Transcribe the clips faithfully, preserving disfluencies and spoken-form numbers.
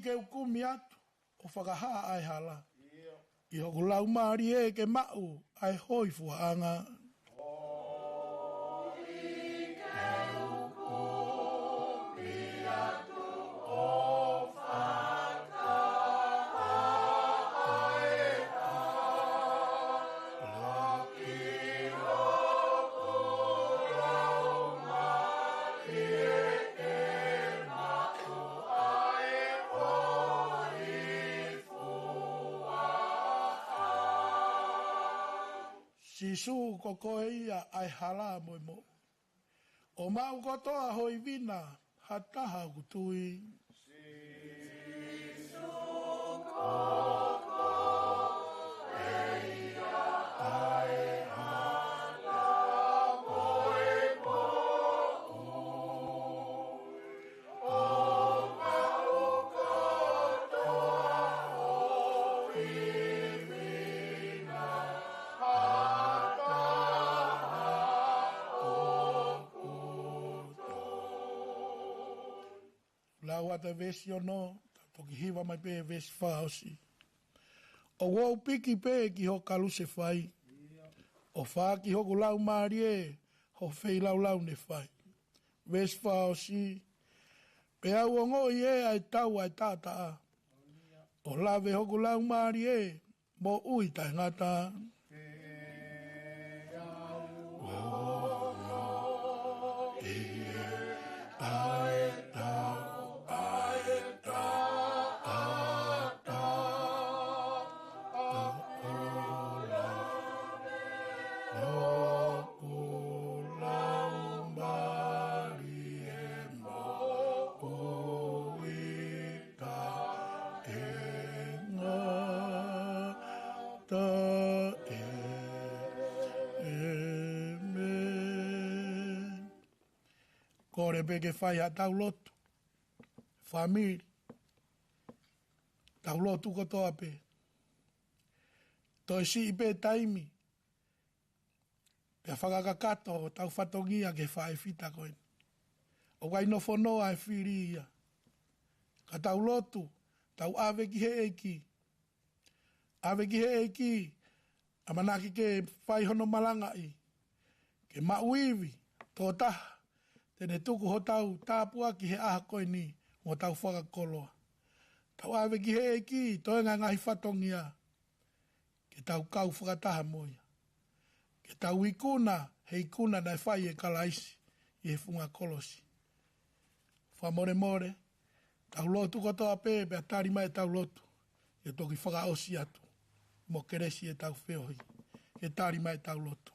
ke u kumi atu ʻo fakahā ʻa e hala. ʻI hoku laumālie ke maʻu ʻa e hōifuaʻanga. Sīsū, ko koe ia ʻa e hala mo e moʻui. ʻO maʻu kotoa ho ivi na ha taha ʻoku tui. Lau atu e veesi ono, toki hiva mai pē veesi fā ʻosi. ʻOku ou piki pē ki ho kalusefai, ʻo faaki hoku laumālie ho feilaulau ne fai. Veesi fā ʻosi. Pea u ongoʻi ʻe au ʻa e tau ʻa e taʻataʻa, ʻo lave hoku laumālie moʻui taʻengata. Taʻengata. ʻĒmeni. Kole pē ke fai haʻatau lotu. Fāmili, tau lotu kotoa pē. Toe siʻi pē taimi pea fakakakato hotau fatongia ki he faʻē fita ko eni. ʻOku ʻikai nofo noa e fili ia. Ka tau lotu, tau ʻave ki he ʻEiki. ʻAve ki he ʻEiki, ʻamanaki ke fai hono malangaʻi, ke maʻu ivi tokotaha te ne tuku hotau tāpuaki he ʻaho ko eni mo hotau fakakoloa. Tau ʻave ki he ʻEiki toenga e ngaahi fatongia, ke tau kau fakataha mo ia, ke tau ikuna he ikuna naʻe fai ʻe Kalaisi ʻi he funga kolosi. Fakamolemole, tau lotu kotoa pē, pea tali mai ʻetau lotu, ke toki fakaʻosi atu mo kelesi ʻetau feohi. Ke tali mai ʻetau lotu.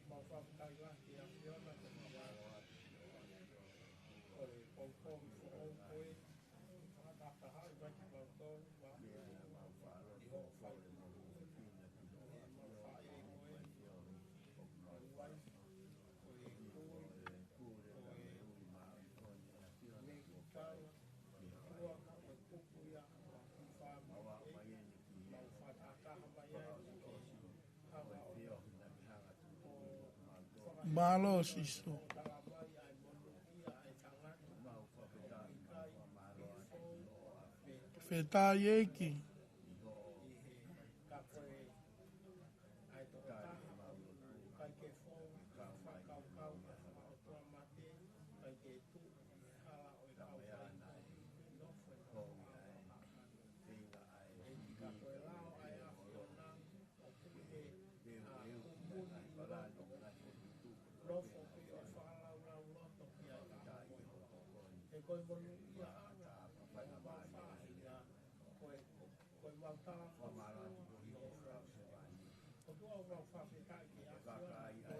Mau fakatauange ki he ʻAfiona ko e ʻOtua, ko e pongipongi foʻou ko ē, fakataha mai kimautolu ʻi hoʻo fai moʻui, ʻi he mau faʻē ko ē, ko e uai, ko e kui, ko e mekikala, ko e ua, ko e kuku ia, ko e fāmili, mau fakataha mai ai, Mālō Sīsū. Fetaʻi ʻEiki.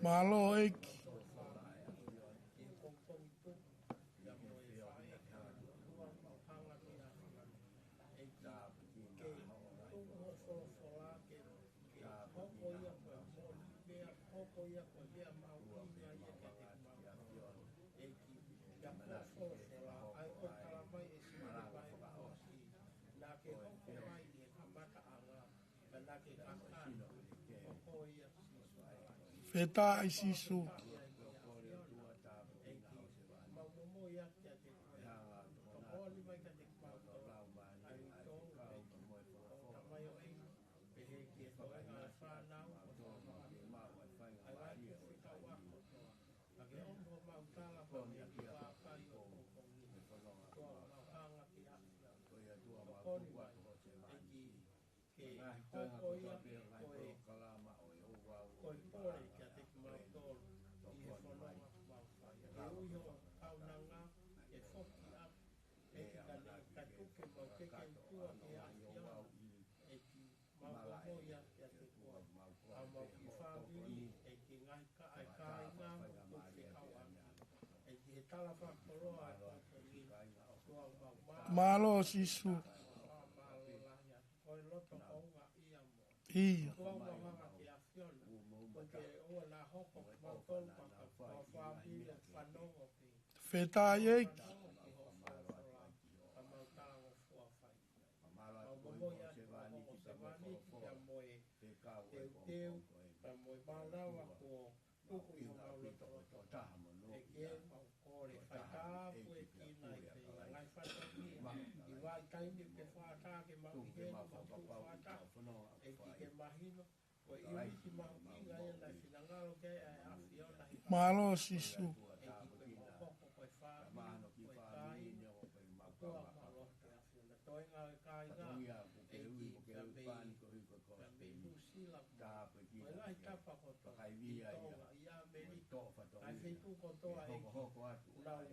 Mālō ʻEiki. Ke hoko ia ko e moʻoni, pea hoko ia ko e meʻa mahuʻinga ia kiate Fetaʻi Sisu. Ke hoko ia ko e, ko e pole kiate kimautolu ʻi he fononga ʻoku mau fai. Ke ui ho kaunanga ke foki atu, ʻEiki, kae tuku ke mau keke ʻi tuʻa ki he ʻAfiona, ʻEiki, mau momoi atu kiate koe. ʻA mau kiʻi fāmili, ʻEiki, ngaahi ka-, ʻa e kāinga mo e fekauʻaki, ʻEiki, he tala fakakoloa ʻo e pongipongi ni. Mālō Sisu. Mālō lahi atu. Ko e loto houngaʻia mo. ʻIo. Kuo mau hanga ki he ʻAfiona. Kuo ke ʻoua naʻa hoko kimautolu paka, kau fāmili ʻo fanongo pē. Fetaʻi ʻEiki. Fanongo ki ho folofola, ka mau talangofua fai. Mau momoi atu ʻa e hoko sevāniti pea mo e teuteu, pea mo e mānava kuo tuku ʻi homau lotolotonga. ʻEiki, mau kole fai tāpuekina ʻi he ngaahi fatongia, ʻi he vahaʻa taimi ʻoku ke fakataha ke mau ʻi heni, mau tuʻu fakataha. ʻEiki, ke mahino ko e ʻiuniti mahuʻinga ia naʻe finangalo ki ai ʻa e ʻAfiona he. Mālō Sisu. ʻEiki, ko e mau hoko ko e fāmili, ko e kāinga, ko e mau lotu ʻAfiona. Toenga ʻo e kāinga, ʻEiki, pea mei, pea mei Nuʻu Sila mo e ngaahi tapa kotoa, ʻi Tonga, ʻi ʻAmelika, ngaahi feituʻu kotoa, ʻEiki, ʻoku nau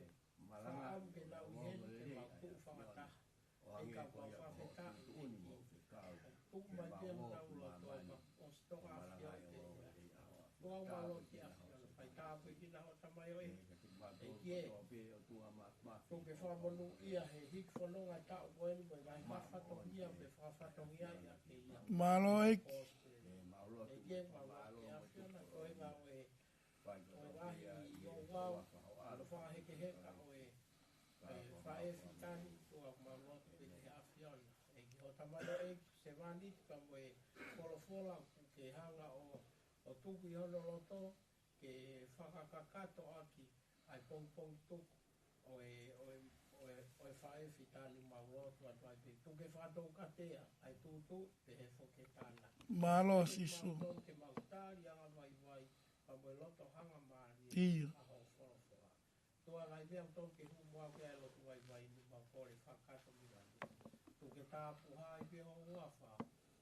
fakaʻamu ke nau ʻi heni ke mau tuʻu fakataha. ʻEiki, mau fakafetaʻi, ʻEiki, tuku mai pē ʻa honau loto, ʻosi toka ʻafioʻi pē ia. Kuo mau lotu ki he ʻAfiona, fai tāpuekina hoʻo tamaioʻeiki. ʻEiki ē, tuku ke fakamonūʻia he hiki fononga ʻo e taʻu ko eni mo e ngaahi fatongia ʻoku ke fakafatongia ʻaki ia. Mālō ʻEiki. ʻEiki ē, mau lotu ki he ʻAfiona, toenga ʻo e, ʻo e ngaahi ouau, ʻa e fakahekeheka ʻo e, ʻo e faʻē fitani, ʻoku mau lotu pē ki he ʻAfiona. ʻEiki, hoʻo tamaioʻeiki, sevāniti pea mo e folofola ʻoku ke hanga ʻo, ʻo tuku ʻi hono loto, ke fakakakato ʻaki ʻa e pongipongi tuku ʻo e, ʻo e, ʻo e, ʻo e faʻē fitani, mau lotu atu ai pē, tuku ke fakatoukatea ʻa e tūtuuʻi pehē foki e tānaki. Mālō Sisu. Ke mau tali angavaivai, pea mo e loto hangamālie ʻa hoʻo folofola. ʻIo. Tuʻa, ngaahi meʻa ʻoku tonu ke hū mo au ki ai e lotu vaivai ni, mau kole fakakātoa mai. Tuku ke tāpuhā ai pē ho huafa,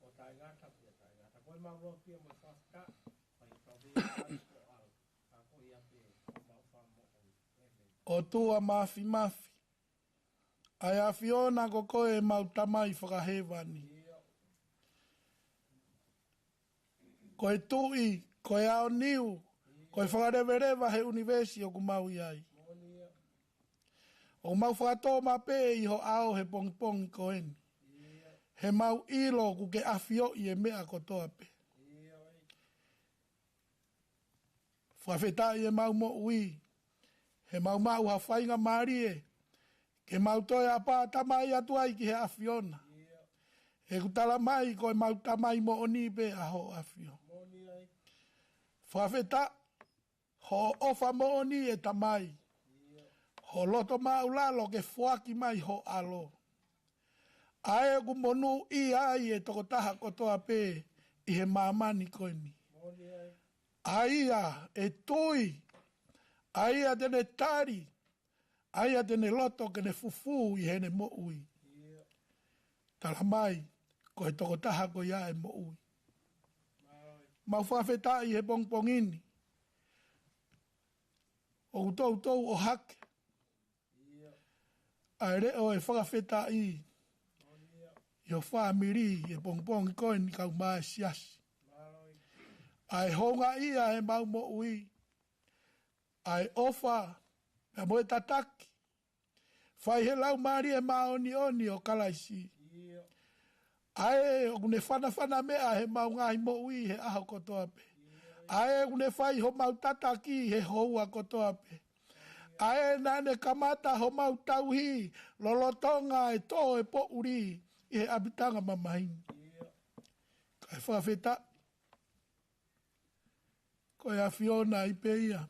ʻo taʻengata pea taʻengata. Ko e mau lotu ia mo e fakafetaʻi, ʻa ia ʻoku tau pehē ʻa Kalaisi ko ʻAlo. Ka ko ia pē homau Fakamoʻui. ʻĒmeni. ʻOtua Māfimafi, ʻa e ʻAfiona ko koe ʻemau Tamai Fakahēvani. ʻIo. Ko e Tuʻi, ko e aoniu, ko e Fakaleveleva he ʻunivēsi ʻoku mau ʻi ai. Moʻoni ia. ʻOku mau fakatōmapeʻe ʻi ho ʻao he pongipongi ko eni. ʻIo. He mau ʻilo ʻoku ke ʻafioʻi e meʻa kotoa pē. ʻIo. Fakafetaʻi ʻemau moʻui, he mau maʻu ha faingamālie ke mau toe ʻapā tamai atu ai ki he ʻAfiona. He ʻoku tala mai ko ʻemau Tamai moʻoni pē ʻa hoʻo ʻAfio. Fakafetaʻi hoʻo ʻofa moʻoni, ʻe Tamai, ho loto māʻulalo ke foaki mai ho ʻAlo, ʻa ē ʻoku monūʻia ai e tokotaha kotoa pē ʻi he māmani ko eni. ʻA ia ʻe tui, ʻa ia te ne tali, ʻa ia te ne loto ke ne fufū ʻi heʻene moʻui. Tala mai, ko e tokotaha ko ia ʻe moʻui. Mau fakafetaʻi he pongipongi ni. ʻOku toutou ʻohake ʻa e leʻo ʻo e fakafetaʻi ʻi ho fāmili he pongipongi ko eni kae ʻumaʻā e siasi. ʻA e houngaʻia ʻemau moʻui, ʻa e ʻofa, pea mo e tataki fai he Laumālie Māʻoniʻoni ʻo Kalaisi, ʻa ē ʻoku ne fanafana meʻa heʻemau ngaahi moʻui he ʻaho kotoa pē, ʻa ē ʻoku ne fai homau tataki he houa kotoa pē, ʻa ē naʻa ne kamata homau tauhi lolotonga e tō e poʻuli, ʻi he ʻapitanga mamahi ni. Kae fakafetaʻi, ko e ʻAfiona ai pē ia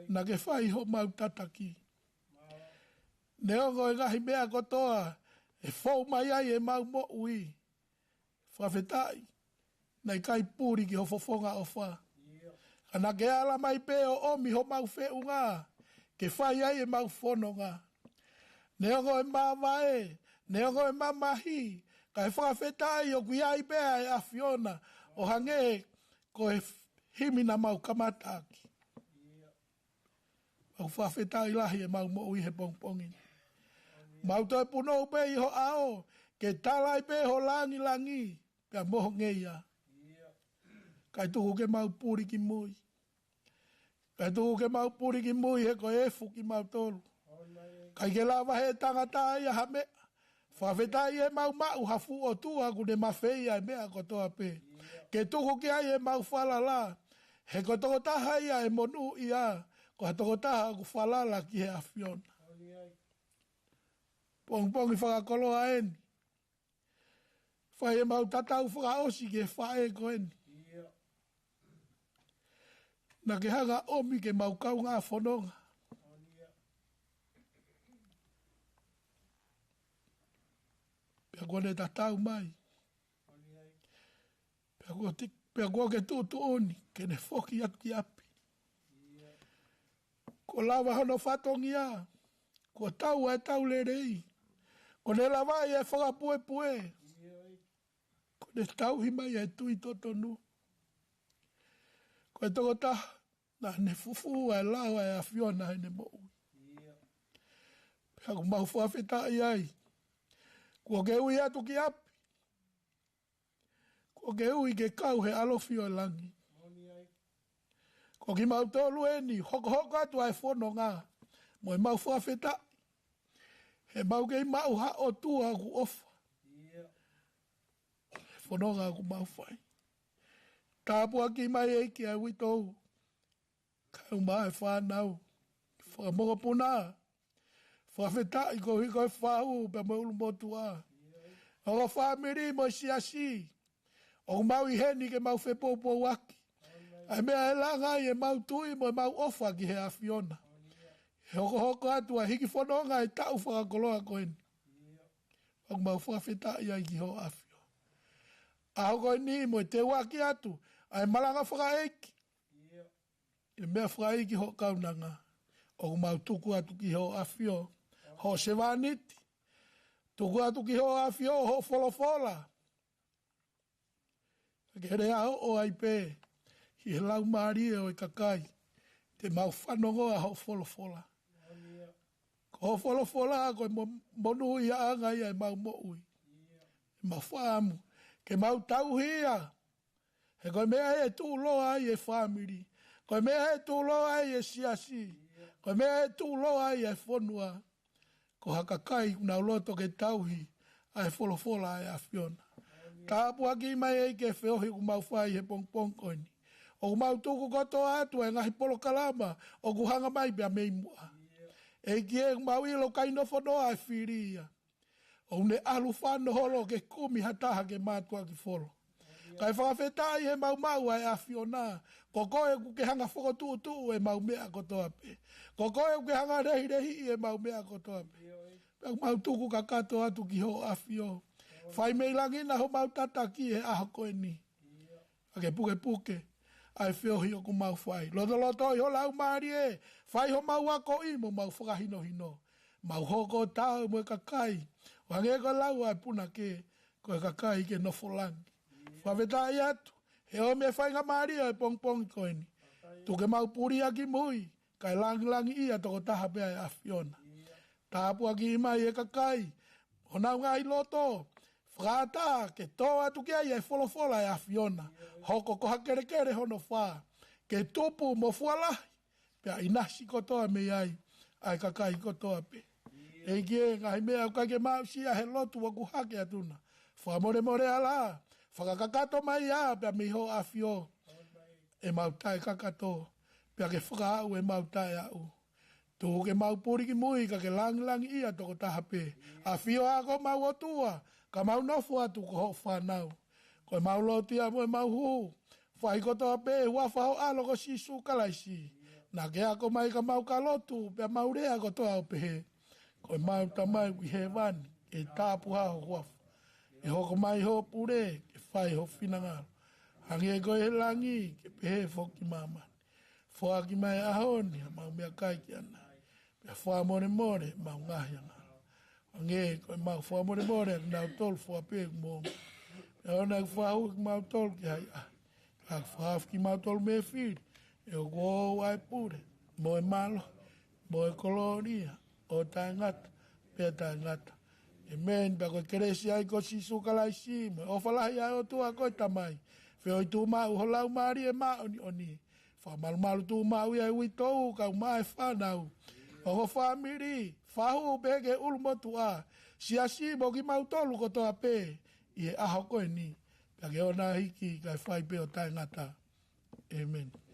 naʻa ke fai homau tataki. Neongo e ngaahi meʻa kotoa ʻe fou mai ai ʻemau moʻui, fakafetaʻi, naʻe ʻikai puli ki ho fofonga ʻofa. Ka naʻa ke ala mai pē ʻo ʻomi homau feʻunga ke fai ai ʻemau fononga. Neongo e māvae, neongo e mamahi, kae fakafetaʻi ʻoku ʻi ai pē ʻa e ʻAfiona, ʻo hangē ko e himi naʻa mau kamata ʻaki. Mau fakafetaʻi lahi ʻemau moʻui he pongipongi ni. Mau toe punou pē ʻi ho ʻao, ke tala ai pē ho langilangi pea mo ho ngeia. Kae tuku ke mau puli ki mui. Kae tuku ke mau puli ki mui he ko e efu kimautolu. ʻIkai ke lava he tangata ia ha meʻa. Fakafetaʻi ʻemau maʻu ha fuʻu ʻOtua ʻoku ne mafeia e meʻa kotoa pē. Ke tuku ki ai ʻemau falala. He ko e tokotaha ia ʻe monūʻia, ko ha tokotaha ʻoku falala ki he ʻAfiona. Pongipongi fakakoloa eni. Fai ʻemau tatau fakaʻosi ki he faʻē ko eni. Naʻa ke hanga ʻomi ke mau kaungā fononga. Pea kuo ne tatau mai. Pea kuo ti-, pea kuo ke tuʻutuʻuni ke ne foki atu ki ʻapi. Kuo lava hono fatongia, kuo tau ʻa e tau lelei, kuo ne lava ʻa e fakapuepue, kuo ne tauhi mai ʻa e tui totonu. Ko e tokotaha naʻa ne fufū ʻa e lao ʻa e ʻAfiona ʻi heʻene moʻui. Pea ʻoku mau fakafetaʻi ai. Kuo ke ui atu ki ʻapi. Kuo ke ui ke kau he ʻalofi ʻo e langi. Ko kimautolu eni, hokohoko atu ʻa e fononga. Mo ʻemau fakafetaʻi. He mau kei maʻu ha ʻOtua ʻoku ʻofa. He fononga ʻoku mau fai. Tāpuaki mai ʻEiki ʻa e uitou. Kae ʻumaʻā e fānau. Fakamokopuna. Fakafetaʻi koeʻuhi ko e fau pea mo e ʻulumotuʻa. ʻO e fāmili mo e siasi. ʻOku mau ʻi heni ke mau fepoupouaki ʻa e meʻa ʻe langa ai ʻemau tui mo ʻemau ʻofa ki he ʻAfiona. He hokohoko atu ʻa e hiki fononga ʻi he taʻu fakakoloa ko eni. ʻOku mau fakafetaʻi ai ki ho ʻAfio. ʻAho ko eni mo e teuaki atu ʻa e malanga fakaʻeiki. ʻI he meʻa fakaʻeiki ho kaunanga. ʻOku mau tuku atu ki ho ʻAfio. Ho sevāniti. Tuku atu ki ho ʻAfio, ho folofola. Ka ke lea ʻo ai pē ʻi he laumālie ʻo e kakai te mau fanongoa ho folofola. Ko ho folofola ko e mo-, monūʻiaʻanga ia ʻemau moʻui. ʻEmau fakaʻamu ke mau tauhi ia. He ko e meʻa ʻe tuʻuloa ai e fāmili. Ko e meʻa ʻe tuʻuloa ai e siasi. Ko e meʻa ʻe tuʻuloa ai e fonua. Ko ha kakai ʻoku nau loto ke tauhi ʻa e folofola ʻa e ʻAfiona. Tāpuaki mai ʻEiki e feohi ʻoku mau fai he pongipongi ko eni. ʻOku mau tuku kotoa atu ʻa e ngaahi polokalama ʻoku hanga mai pea mei muʻa. ʻEiki ʻoku mau ʻilo ʻikai nofo noa ʻa e fili ia. ʻOku ne ʻalu fano holo ke kumi ha taha ke mātuʻaki folo. Kae fakafetaʻi he mau maʻu ʻa e ʻAfiona. Ko koe ʻoku ke hanga fokotuʻutuʻu ʻemau meʻa kotoa pē. Ko koe ʻoku ke hanga lehilehiʻi ʻemau meʻa kotoa pē. Pea ʻoku mau tuku kakato atu ki ho ʻAfio. Fai mei langi na homau tataki he ʻaho ko eni. Ka ke pukepuke ʻa e feohi ʻoku mau fai. Lotolotoʻi ho laumālie, fai homau akoʻi mo mau fakahinohino. Mau hoko ʻo taau mo e kakai. ʻO hangē ko e lau ʻa e punake, ko e kakai ke nofo langi. Fakafetaʻi atu, he ʻomi e faingamālie ʻo e pongipongi ko eni. Tuku ke mau pulia ki mui, kae langilangiʻia tokotaha pē ʻa e ʻAfiona. Tāpuakiʻi mai e kakai, honau ngaahi loto, fakaʻatā ke tō atu ki ai e folofola ʻa e ʻAfiona. Hoko ko ha kelekele hono fā, ke tupu mo fualahi, pea ʻinasi kotoa mei ai ʻa e kakai kotoa pē. ʻEiki ē, ngaahi meʻa ʻoku ʻikai ke mau aʻusia he lotu ʻoku hake atu na. Fakamolemole ā, fakakakato mai ā pea mei ho ʻAfio ʻemau taʻekakato, pea ke fakaaʻu ʻemau taʻeaʻu. Tuku ke mau puli ki mui ka ke langilangiʻia tokotaha pē. ʻAfio ā ko homau ʻOtua, ka mau nofo atu ko hoʻo fānau. Ko ʻemau lotu ia mo ʻemau huhu, fai kotoa pē ʻi he huafa ho ʻAlo ko Sīsū Kalaisi. Naʻa ke ako mai ka mau ka lotu, pea mau lea kotoa ʻo pehē: Ko ʻemau Tamai ʻoku ʻi hēvani, ke tāpuhā ho huafa. Ke hoko mai hoʻo pule, ke fai ho finangalo, hangē ko ia ʻi he langi, ke pehē foki ʻi māmani. Foaki mai he ʻaho ni haʻamau meʻakai ki ʻanai. Pea fakamolemole ʻemau ngaahi angahala, hangē ko ʻemau fakamolemole ʻakinautolu fua pē ʻoku moʻunga. Pea ʻoua naʻa ke fakahū kimautolu ki he ʻahiʻahi, ka ke fakahaofi kimautolu mei he fili. He ʻoku ʻoʻou ʻa e pule, mo e mālohi, mo e kolōlia, ʻo taʻengata pea taʻengata. ʻĒmeni. Pea ko e kelesi ʻa e ʻEiki ko Sīsū Kalaisi, mo e ʻofa lahi ʻa e ʻOtua ko e Tamai, feohi tuʻumaʻu ho Laumālie Māʻoniʻoni, fakamalumalu tuʻumaʻu ia ʻi he uitou kae ʻumaʻā e fānau, ongo fāmili, fahu pea ki he ʻulumotuʻa, siasi mo kimautolu kotoa pē ʻi he ʻaho ko eni, pea ke ʻoua naʻa hiki kae fai pē ʻo taʻengata. ʻĒmeni.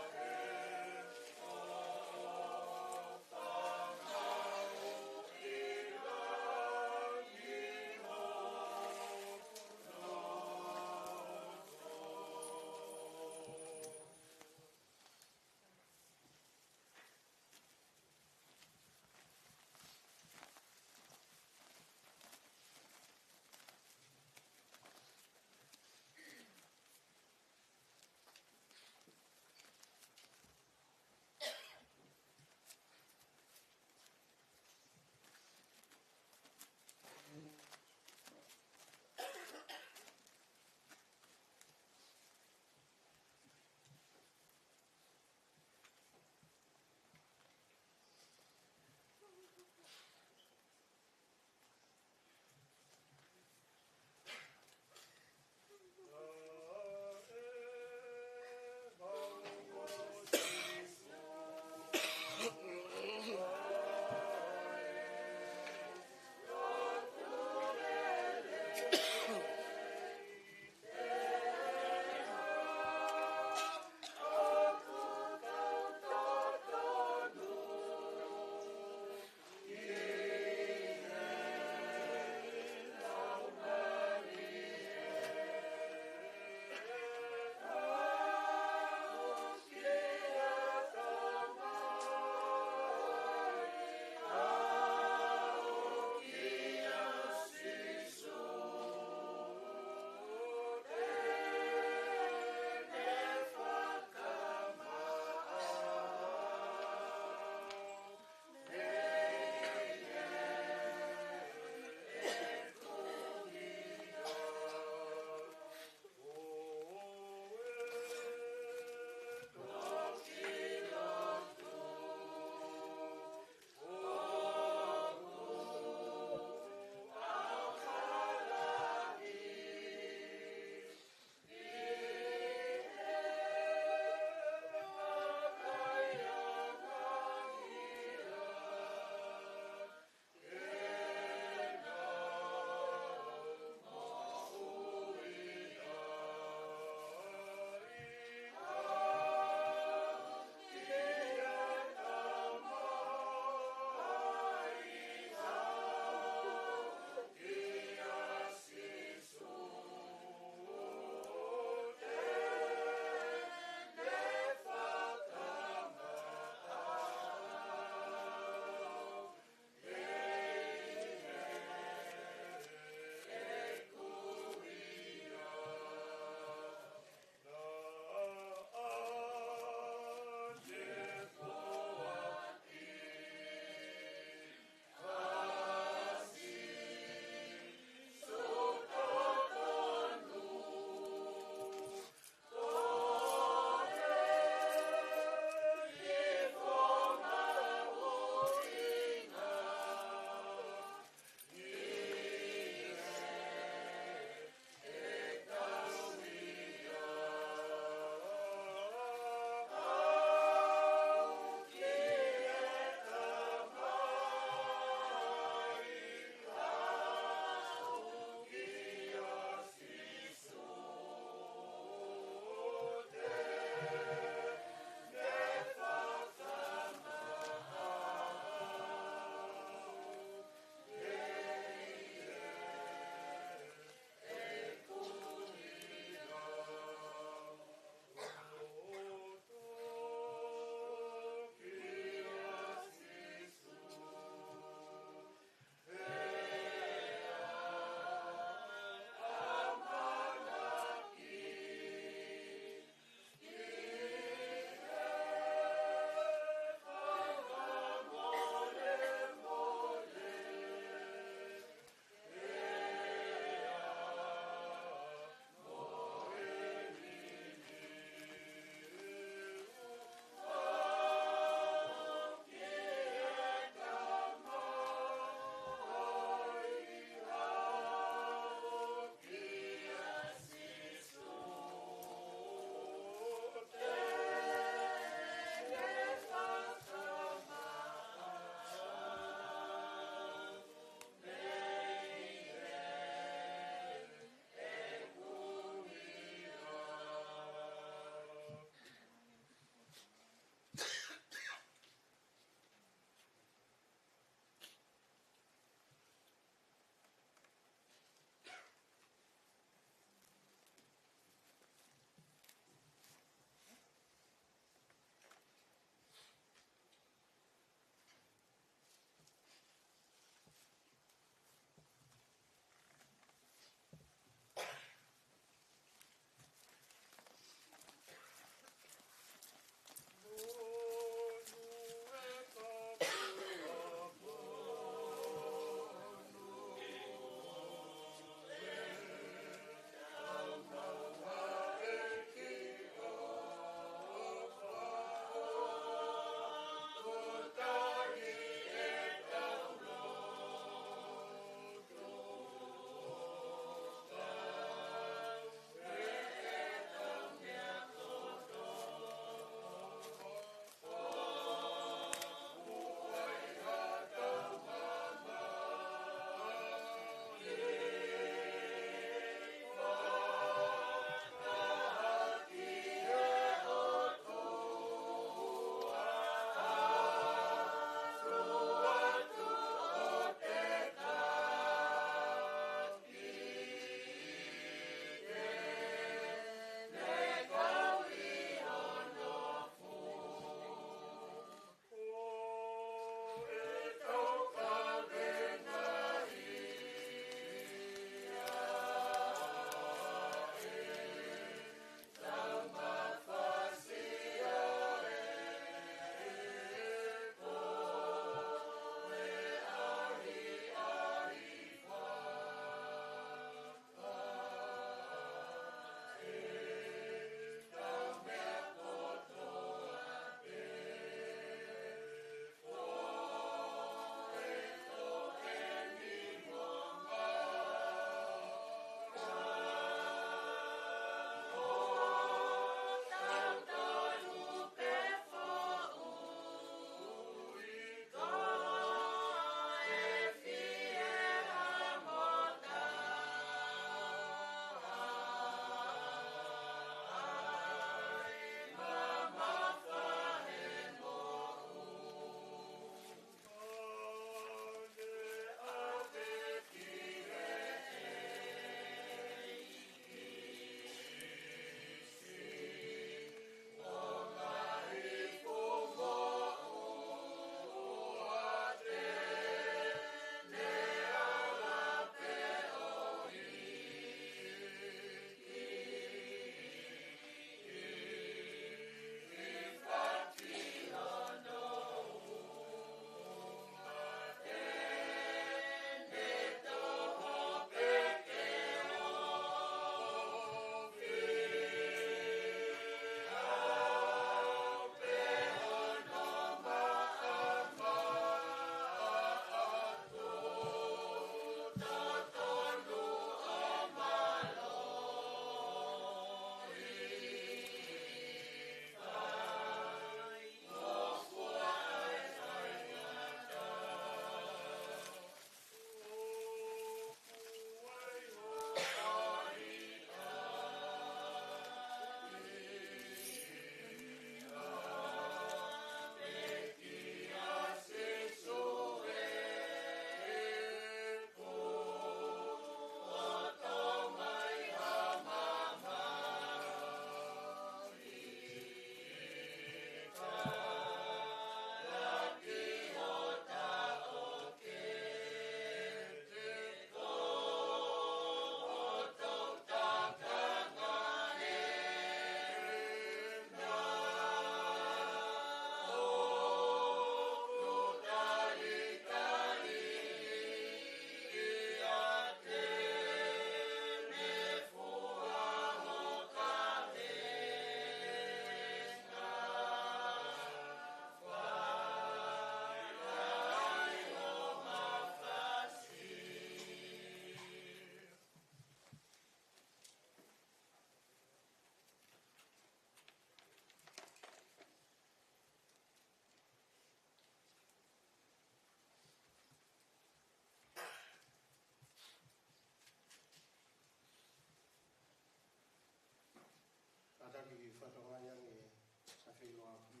ʻi loaki,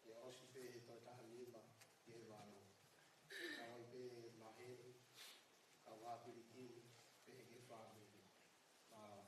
ʻe ʻosi pē he toe taha nima ki he valu. Ka ʻoku pē maheni, ka ua pilikini, pē ke fāmili. Mālō.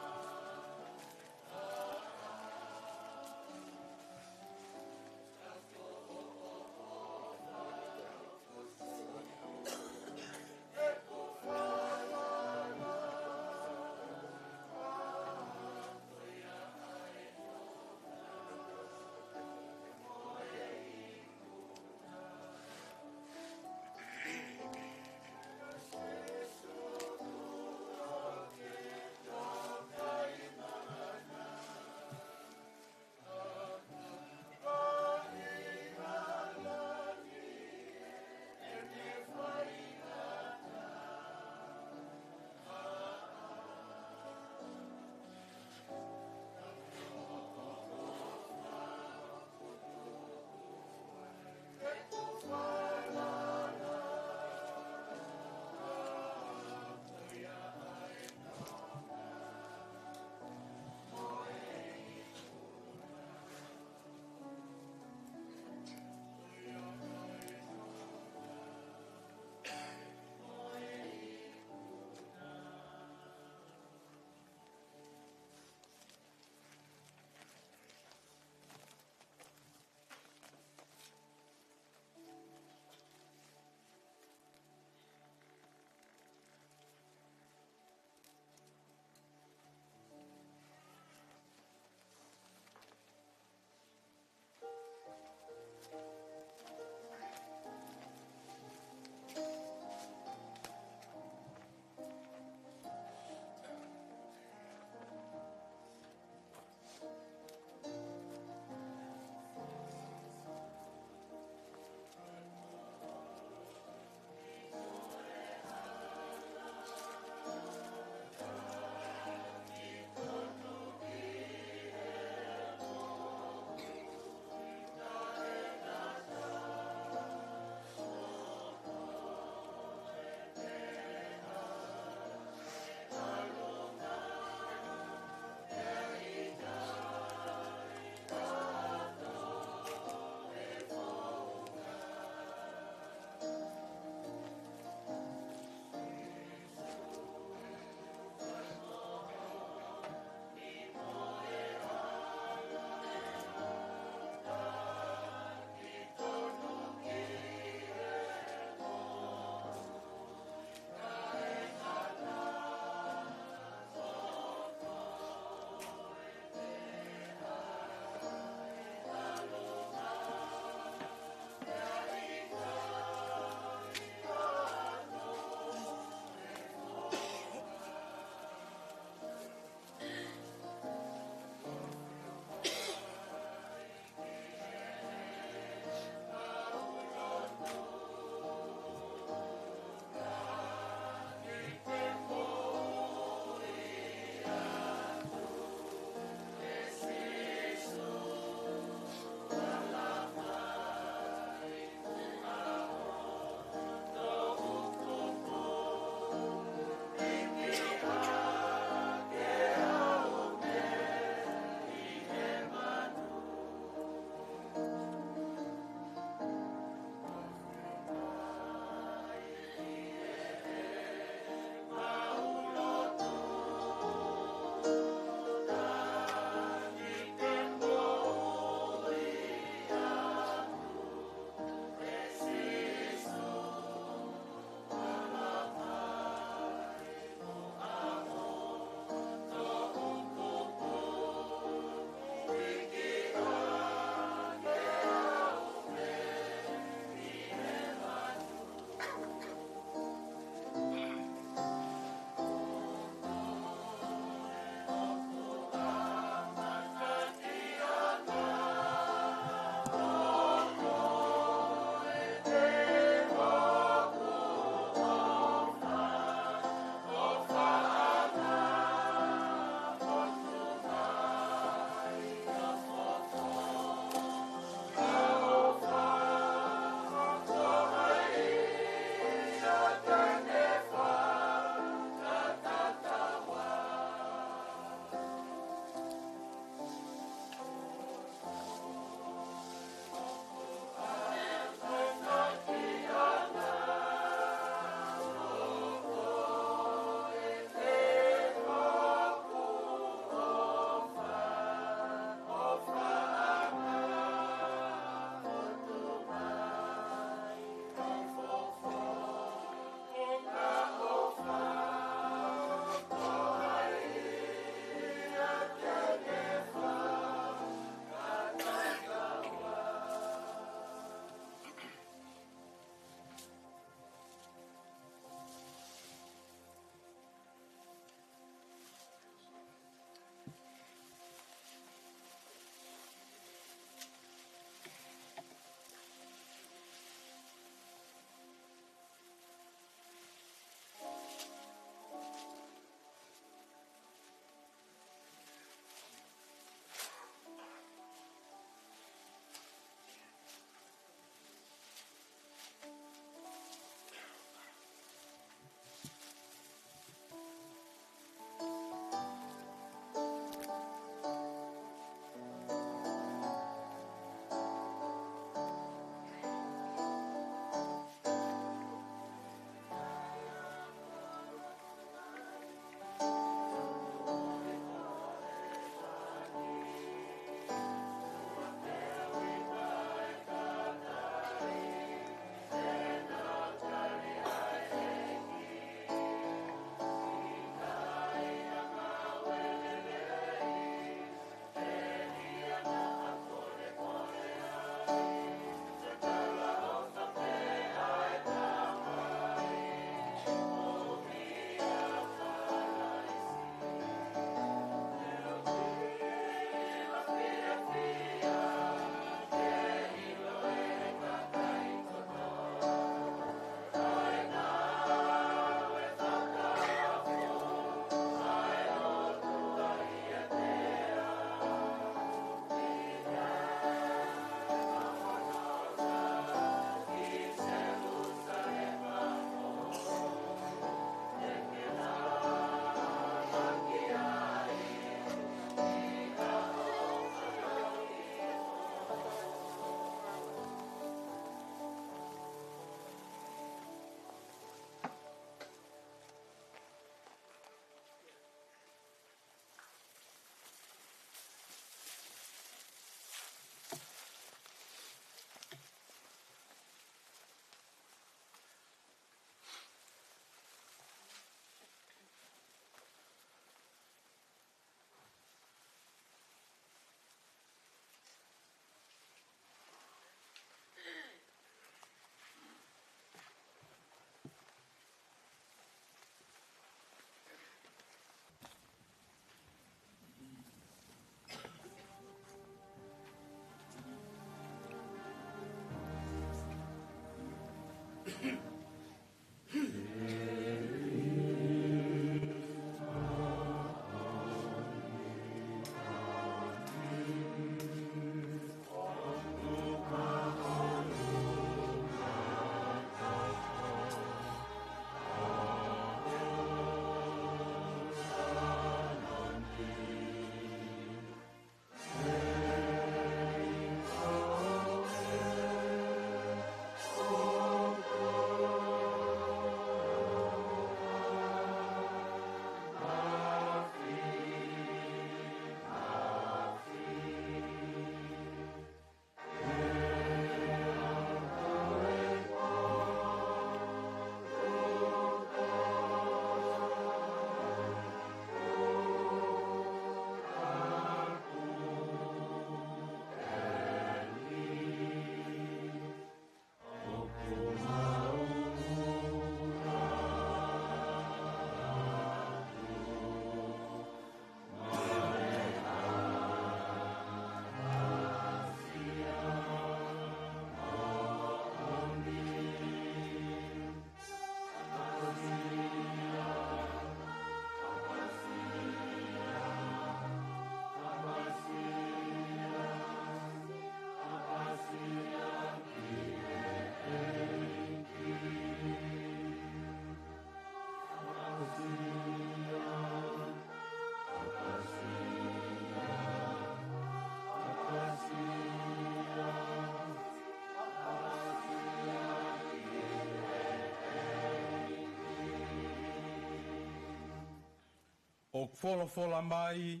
ʻOku folofola mai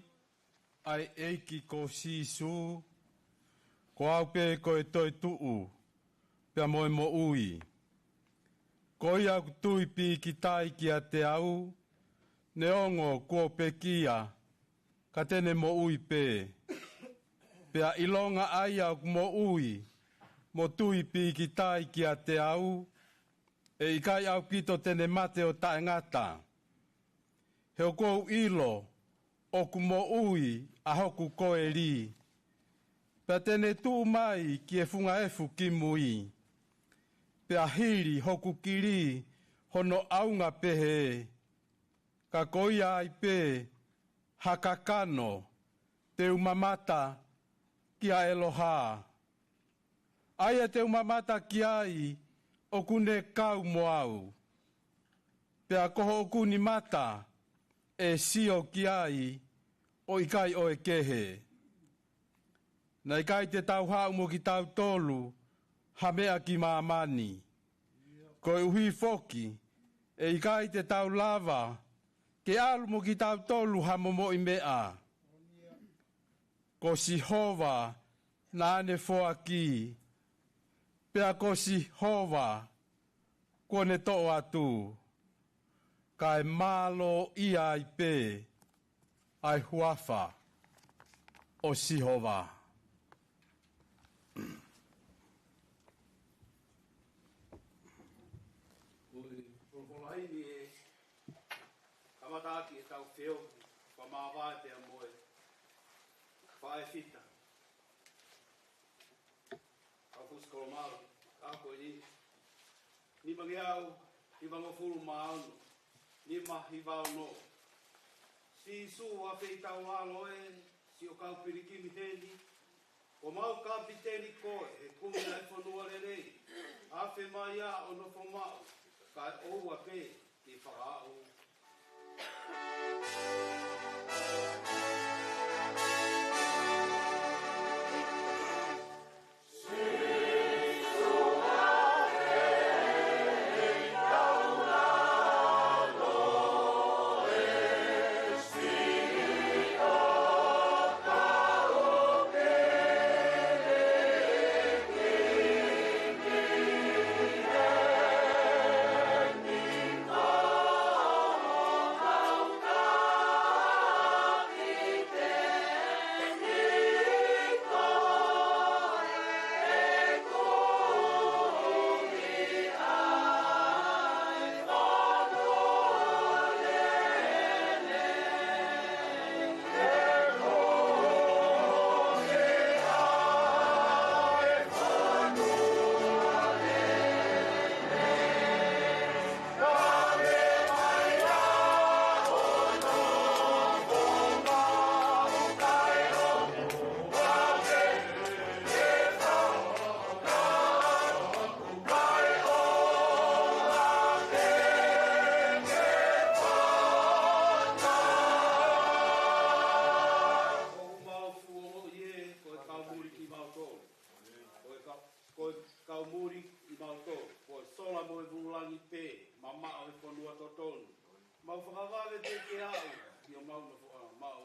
ʻa e ʻEiki ko Sīsū, ko au pē ko e toetuʻu pea mo e moʻui. Ko ia ʻoku tui pīkitai kiate au, neongo kuo pekia, ka te ne moʻui pē. Pea ʻilonga ʻa ia ʻoku moʻui mo tui pīkitai kiate au, ʻe ʻikai ʻaupito te ne mate ʻo taʻengata. He ʻoku ou ʻilo ʻoku moʻui ʻa hoku koeli, pea te ne tuʻu mai ki he funga efu ki mui. Pea hili hoku kili hono ʻaunga pehē, ka ko ia ai pē ha kakano, te u mamata kia ʻEloha. ʻA ia te u mamata ki ai ʻoku ne kau mo au. Pea ko hoku ni mata ʻe sio ki ai ʻo ʻikai ʻo e kehe. Naʻe ʻikai te tau haʻu mo kitautolu ha meʻa ki māmani. Koeʻuhi foki, ʻe ʻikai te tau lava ke ʻalu mo kitautolu ha momoʻi meʻa. Ko Sihova naʻa ne foaki, pea ko Sihova kuo ne toʻo atu, kae mālō ia ai pē ʻa e huafa ʻo Sihova. Ko e folofola ʻeni ʻe kamata ʻaki ʻetau feohi, fakamāvae pea mo e faʻē fita. Kau fusi kolomalu, ka ko eni, nimangeau hivangofulu mā ono, nima hiva ono. Sīsū, ʻa feitau ʻalo ē, siʻo kau pilikimi heni, ko mau kapiteni koe, he kumi ʻa e fonua lelei, afe mai ā ʻo nofo maʻu, kae ʻoua pē ke fakaaʻu. Ko e kau muli kimautolu. Ko e ka-, ko e kau muli kimautolu. Ko e sola mo e vūlangi pē, mamaʻo e fonua totonu. Mau fakavave pē ke aʻu, ʻio mau nofoʻanga maʻu.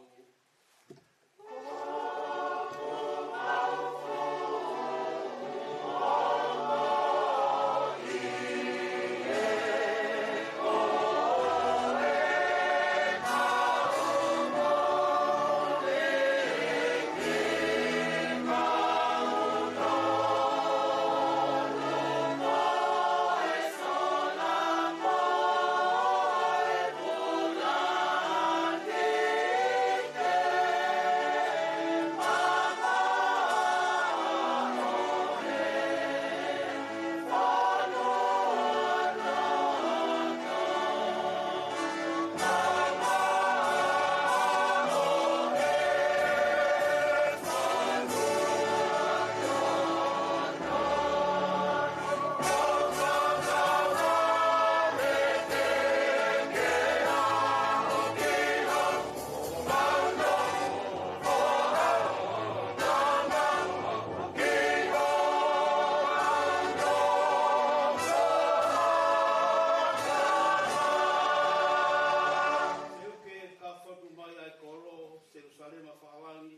Mafalangi,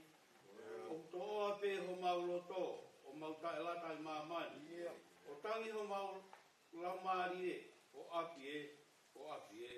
ʻoku toʻoa pē homau loto, ʻo mau taʻelata ʻi māmani. ʻO tangi homau laumālie, ʻo ʻapi ē, ʻo ʻapi ē.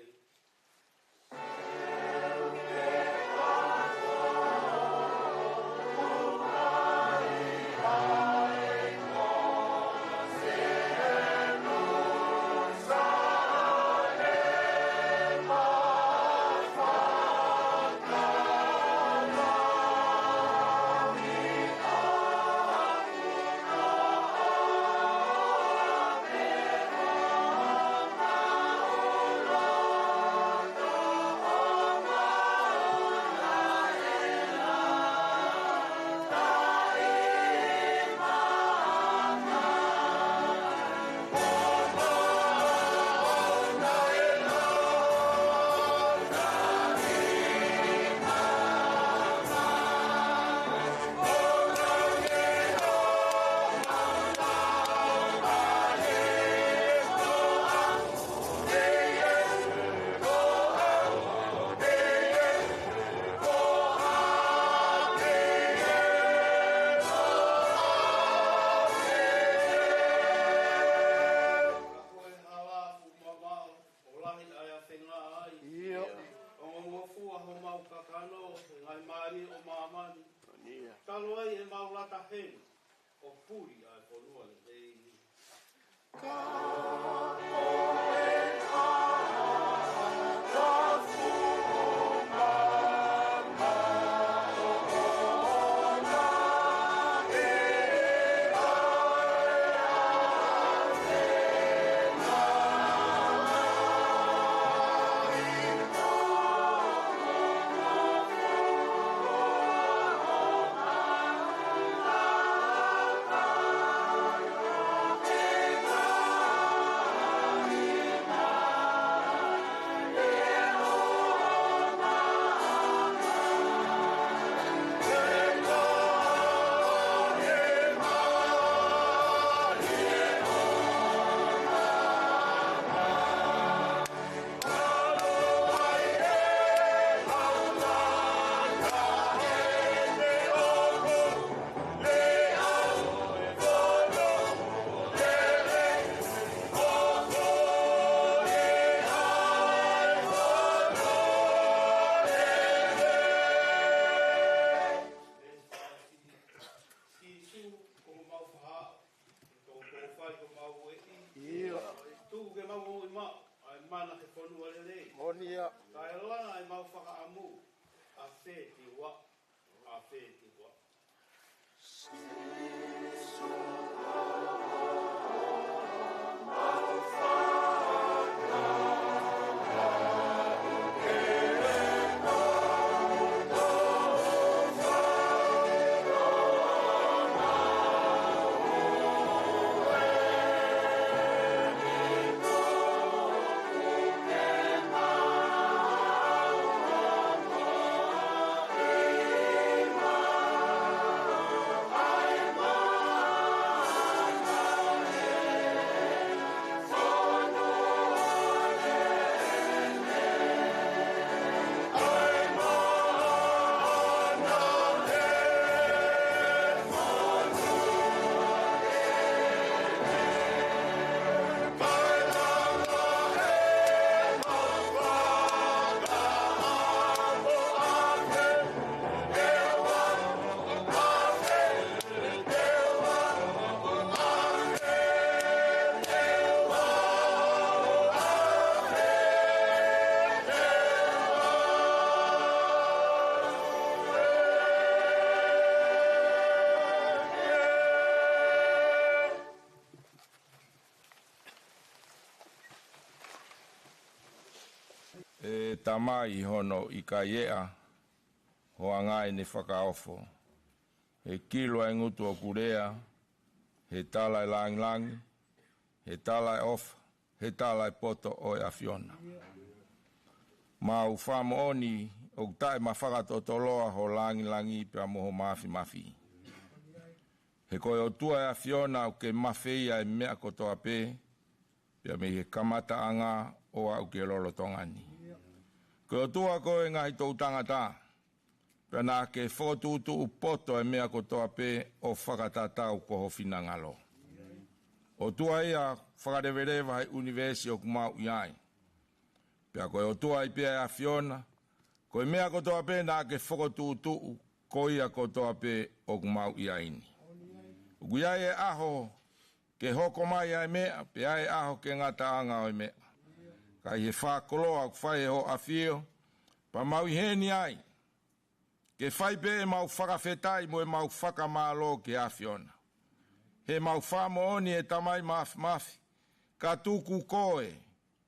Ko e hala ʻoku mamaʻo, ʻo lahi ʻa e ʻafenga ai. ʻIo. ʻOku ngofua homau kakano, he ngaahi mālie ʻo māmani. Talu ai ʻemau lata heni, ʻo puli ʻa e fonua lelei. Sīsū, ko homau fahaʻu, ko homau fai, ko homau ueʻi. ʻIo. Tuku ke mau moʻui maʻu ʻa e mana he fonua lelei. Moʻoni ia. Kae langa ʻemau fakaʻamu, ʻa fē te u aʻu, ʻa fē te u aʻu. ʻE Tamai, hono ʻikai ʻeʻa ho anga ʻene fakaofo. He kilu ʻa e ngutu ʻoku lea, he tala ʻe langilangi, he tala ʻe ʻofa, he tala ʻe poto ʻo e ʻAfiona. Mau fakamoʻoni ʻoku taʻemafakatotoloa ho langilangi pea mo ho mafimafi. He ko e ʻOtua ʻa e ʻAfiona ʻoku ke mafeia ʻa e meʻa kotoa pē, pea mei he kamataʻanga ʻo aʻu ki he lolotonga ni. Ko e ʻOtua koe ʻo e ngaahi toʻutangata, Pea naʻa ke fokotuʻutuʻu poto ʻa e meʻa kotoa pē ʻo fakatatau ko ho finangalo. ʻOtua ia fakaleveleva he ʻunivēsi ʻoku mau ʻi ai. Pea ko e ʻOtua ai pē ʻa e ʻAfiona, ko e meʻa kotoa pē naʻa ke fokotuʻutuʻu, ko ia kotoa pē ʻoku mau ʻi ai ni. ʻOku ʻi ai e ʻaho ke hoko mai ʻa e meʻa, pea ʻi ai e ʻaho ke ngataʻanga ʻo e meʻa. Ka ʻi he fakakoloa ʻoku fai ʻe ho ʻAfio, pea mau ʻi heni ai, ke fai pē ʻemau fakafetaʻi mo ʻemau fakamālō ki he ʻAfiona. He ʻoku mau fakamoʻoni ʻe Tamai Māfimafi, ka tuku koe,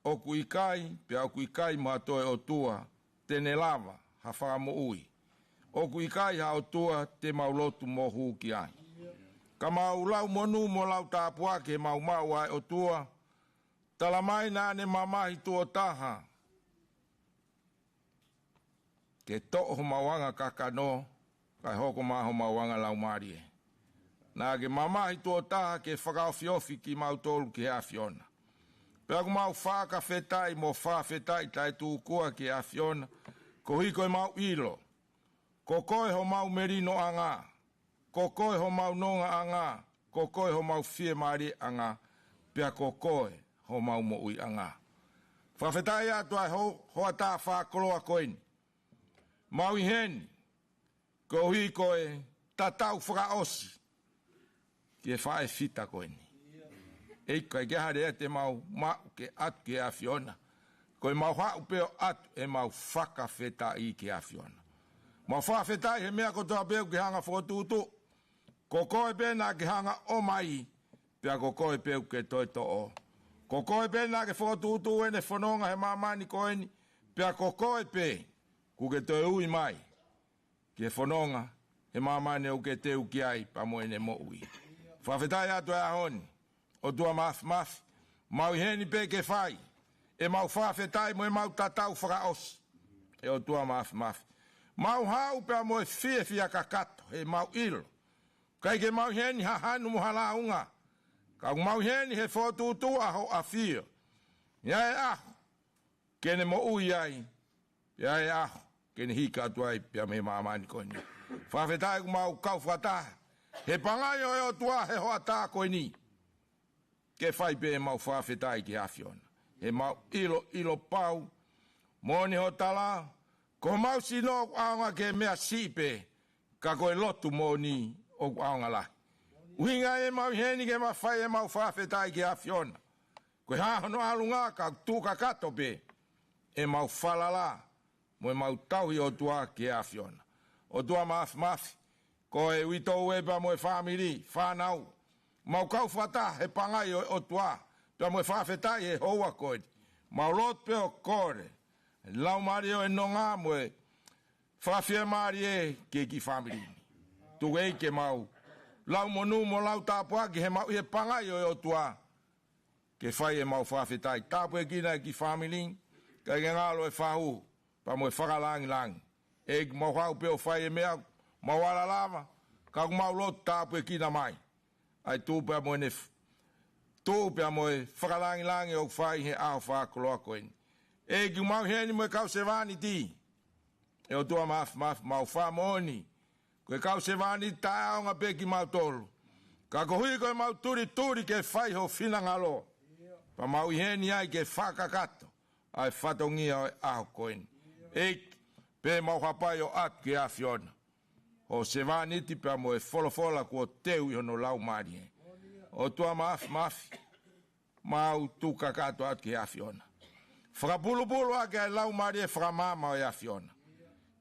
ʻoku ʻikai, pea ʻoku ʻikai mo ha toe ʻOtua te ne lava ha fakamoʻui. ʻOku ʻikai ha ʻOtua te mau lotu mo hū ki ai. Ka mau lau monū mo lau tāpuaki he ʻoku mau maʻu ʻa e ʻOtua, tala mai naʻa ne mamahi tuʻo taha ke toʻo homau anga kakano, kae hoko mai homau anga laumālie. Naʻa ke mamahi tuʻo taha ke fakaofiofi kimautolu ki he ʻAfiona. Pea ʻoku mau fakafetaʻi mo fakafetaʻi taʻetūkua ki he ʻAfiona, koeʻuhi ko ʻemau ʻilo, ko koe homau melinoʻanga, ko koe homau nongaʻanga, ko koe homau fiemālieʻanga, pea ko koe homau moʻuiʻanga. Fakafetaʻi atu ʻa e ho-, hoʻatā fakakoloa ko eni. Mau ʻi heni, koeʻuhi ko e tatau fakaʻosi ki he faʻē fita ko eni. ʻIkai ke ʻi ai ha lea te mau maʻu ke ʻatu ki he ʻAfiona. Ko ʻemau haʻu pē ʻo ʻatu ʻemau fakafetaʻi ki he ʻAfiona. Mau fakafetaʻi he meʻa kotoa pē ʻoku ke hanga fokotuʻutuʻu. Ko koe pē naʻa ke hanga ʻomai, pea ko koe pē ʻoku ke toe toʻo. Ko koe pē naʻa ke fokotuʻutuʻu ʻene fononga he māmani ko eni, pea ko koe pē ʻoku ke toe ui mai ki he fononga he māmani ʻoku ke teu ki ai pea mo ʻene moʻui. Fakafetaʻi atu ʻa e ʻaho ni, ʻOtua Māfimafi, mau ʻi heni pē ke fai ʻemau fakafetaʻi mo ʻemau tatau fakaʻosi. ʻE ʻOtua Māfimafi, mau haʻu pea mo e fiefia kakato he ʻoku mau ʻilo, ʻikai ke mau ʻi heni ha hanu mo ha lāunga, ka ʻoku mau ʻi heni he fokotuʻutuʻu ʻa ho ʻAfio. ʻI ai e ʻaho ke ne moʻui ai, pea ʻi ai e ʻaho ke ne hiki atu ai pea mei he māmani ko eni. Fakafetaʻi ʻoku mau kau fakataha he pangai ʻo e ʻOtua he hoʻatā ko eni, ke fai pē ʻemau fakafetaʻi ki he ʻAfiona. He ʻoku mau ʻilo, ʻilo pau, moʻoni hoʻo tala, ko homau sino ʻoku ʻaonga ki he meʻa siʻi pē, ka ko e lotu moʻoni ʻoku ʻaonga lahi. ʻUhinga ia ʻoku mau ʻi heni ke mau fai ʻemau fakafetaʻi ki he ʻAfiona. Ko e hā hono ʻalunga, ka ʻoku tuʻu kakato pē ʻemau falala mo ʻemau tauhi ʻOtua ki he ʻAfiona. ʻOtua Māfimafi, ko e uitou ē pea mo e fāmili, fānau, mau kau fakataha he pangai ʻo e ʻOtua, pea mo e fakafetaʻi he houa ko eni. Mau lotu pē ʻo kole e laumālie ʻo e nonga mo e fakafiemālie ki he kiʻi fāmili ni. Tuku ē ke mau lau monū mo lau tāpuaki he mau ʻi he pangai ʻo e ʻOtua, ke fai ʻemau fakafetaʻi. Tāpuekina e kiʻi fāmili, kae ke ngalo e fahu pea mo e fakalāngilangi. ʻEiki, mau haʻu pē ʻo fai e meʻa ʻoku mau ala lava, ka ʻoku mau lotu tāpuekina mai ʻa e tuʻu pea mo ʻene f-, tuʻu pea mo e fakalāngilangi ʻoku fai he ʻaho fakakoloa ko eni. ʻEiki, mau ʻi heni mo e kau sevāniti, ʻe ʻOtua Māfimafi, mau fakamoʻoni ko e kau sevāniti taʻeʻaonga pē kimautolu, ka koeʻuhi ko ʻemau tulituli ke fai ho finangalo, pea mau ʻi heni ai ke fakakakato ʻa e fatongia ʻo e ʻaho ko eni. ʻEiki, pea mau hapai ʻo ʻatu ki he ʻAfiona ho sevāniti pea mo e folofola kuo teu ʻi hono laumālie. ʻOtua Māfimafi, mau tuku kakato atu ki he ʻAfiona. Fakapulupulu ʻaki ʻa e laumālie fakamaama ʻo e ʻAfiona,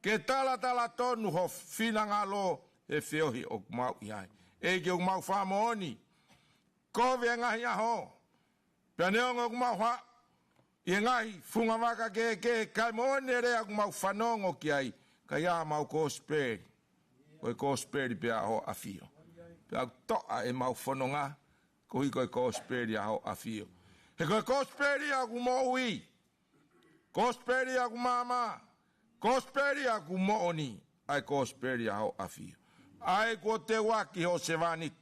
ke talatala tonu ho finangalo he feohi ʻoku mau ʻi ai. ʻEiki, ʻoku mau fakamoʻoni, kovi e ngaahi ʻaho, pea neongo ʻoku mau haʻu ʻi he ngaahi fungavaka kehekehe, kae moʻoni e lea ʻoku mau fanongo ki ai, ka ʻi ai ʻemau kosipeli, ko e kosipeli pē ʻa ho ʻAfio. Pea ʻoku toʻa ʻemau fononga koeʻuhi ko e kosipeli ʻa ho ʻAfio. He ko e kosipeli ʻoku moʻui, kosipeli ʻoku maama, kosipeli ʻoku moʻoni, ʻa e kosipeli ʻa ho ʻAfio, ʻa ē kuo teu ʻaki ho sevāniti,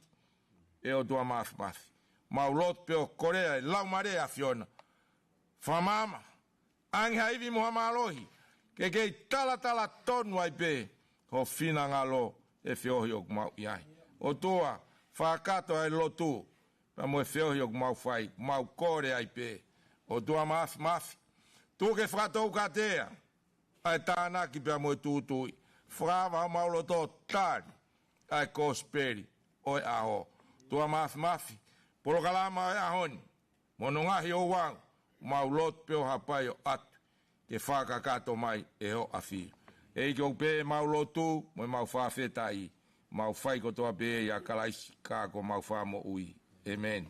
ʻe ʻOtua Māfimafi. Mau lotu pē ʻo kole ʻa e laumālie ʻo e ʻAfiona, fakamaama, ʻange ha ivi mo ha mālohi, ke kei talatala tonu ai pē ho finangalo he feohi ʻoku mau ʻi ai. ʻOtua, fakakakato ʻa e lotu pea mo e feohi ʻoku mau fai, mau kole ai pē. ʻOtua Māfimafi, tuku ke fakatoukatea ʻa e tānaki pea mo e tūtuuʻi. Fakaava homau loto tali ʻa e kosipeli ʻo e ʻaho. ʻOtua Māfimafi, polokalama ʻo e ʻaho ni mo hono ngaahi ouau, mau lotu pē ʻo hapai ʻo ʻatu ke fakakakato mai ʻe hoʻo ʻafio. ʻEiki, ʻoku pehē ʻemau lotu mo ʻemau fakafetaʻi, mau fai kotoa pē ʻia Kalaisi ko homau Fakamoʻui. ʻĒmeni.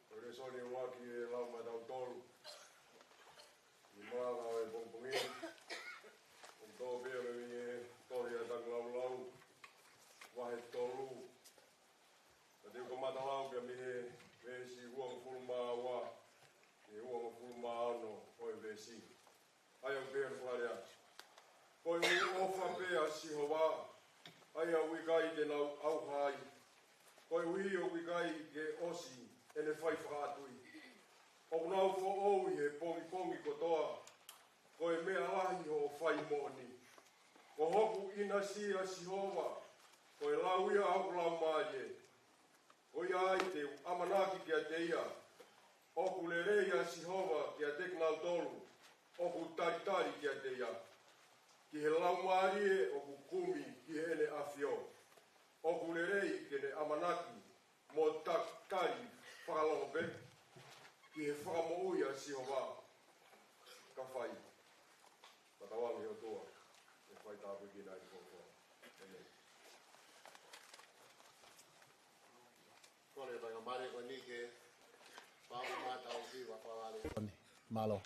Ko e lēsoni ʻuluaki ʻe lau maʻatautolu ʻi he malanga ʻo e pongipongi ni, ʻoku tō pē ia mei he tohi ʻa Takulaulau, vahe tolu. Ka te u kamata lau pē ia mei he veesi uofulu mā ua ki he uofulu mā ono ʻo e veesi. ʻA ia ʻoku pehē hono fakalea: Ko e ʻofa pē ʻa Sihova, ʻa ia ʻoku ʻikai te nau ʻauha ai, koeʻuhi ʻoku ʻikai ke ʻosi ʻene fai fakaʻatuʻi. ʻOku nau foʻou ʻi he pongipongi kotoa, ko e meʻa lahi hoʻo fai moʻoni. Ko hoku ʻinasi ʻa Sihova, ko e lau ia ʻa hoku laumālie. Ko ia ai te u ʻamanaki kiate ia. ʻOku lelei ʻa Sihova kiate kinautolu ʻoku talitali kiate ia, ki he laumālie ʻoku kumi ki heʻene ʻafio. ʻOku lelei ke ne ʻamanaki mo talitali fakalongo pē ki he fakamoʻui ʻa Sihova, ka fai. Fakatauange ʻe he ʻOtua ke fai tāpuekina ʻa e folofola. ʻĒmeni. Kole e faingamālie ko eni ke fakamatala ki he fakalea. Mālō.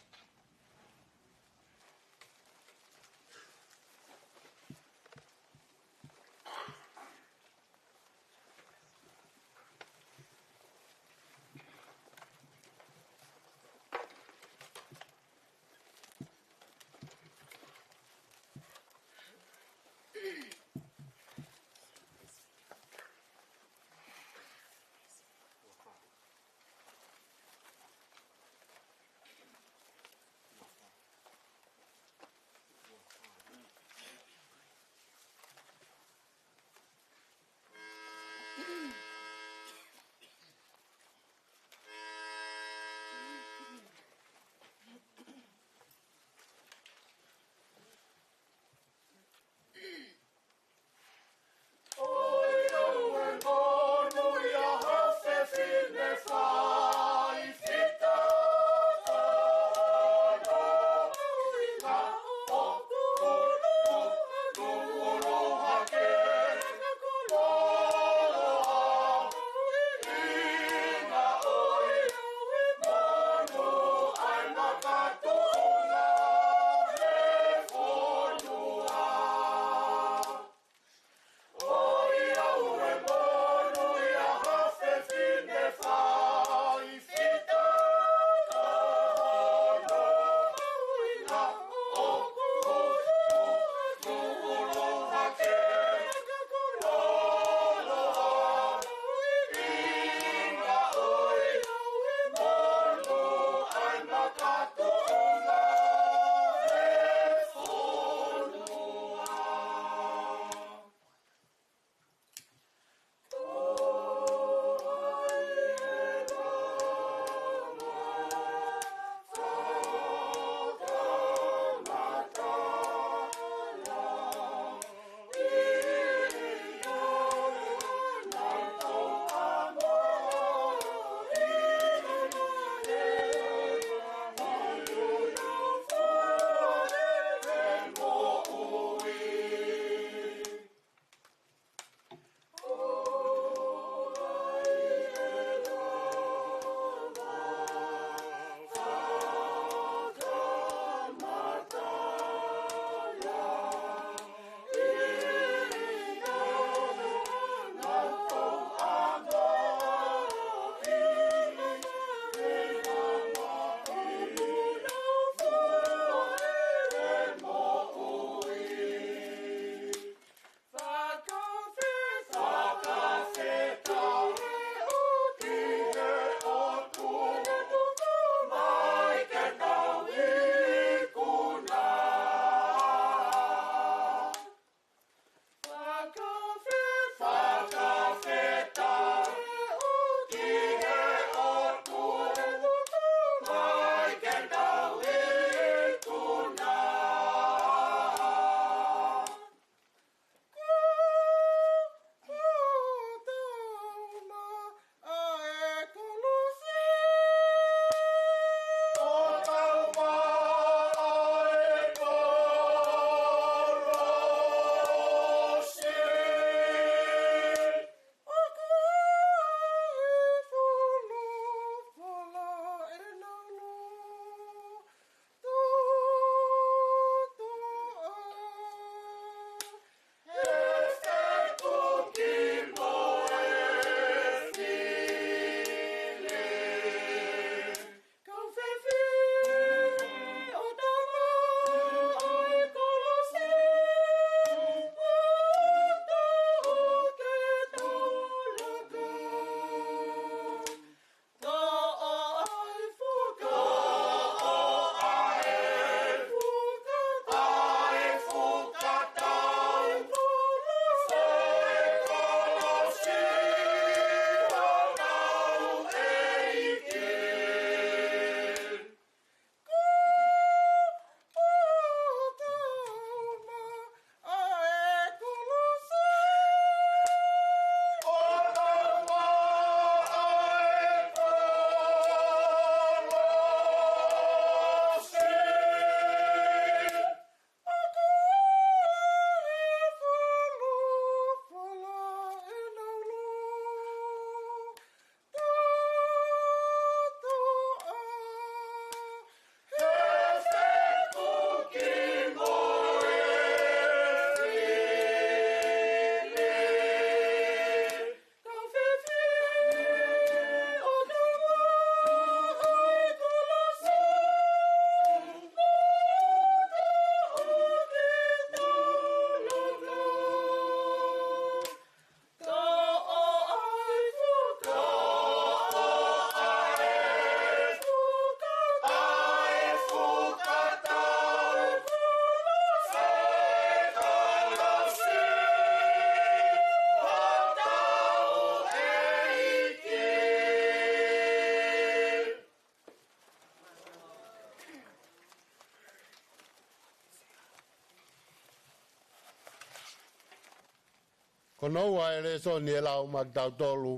Hono ua e lēsoni ʻe lau maʻa kitautolu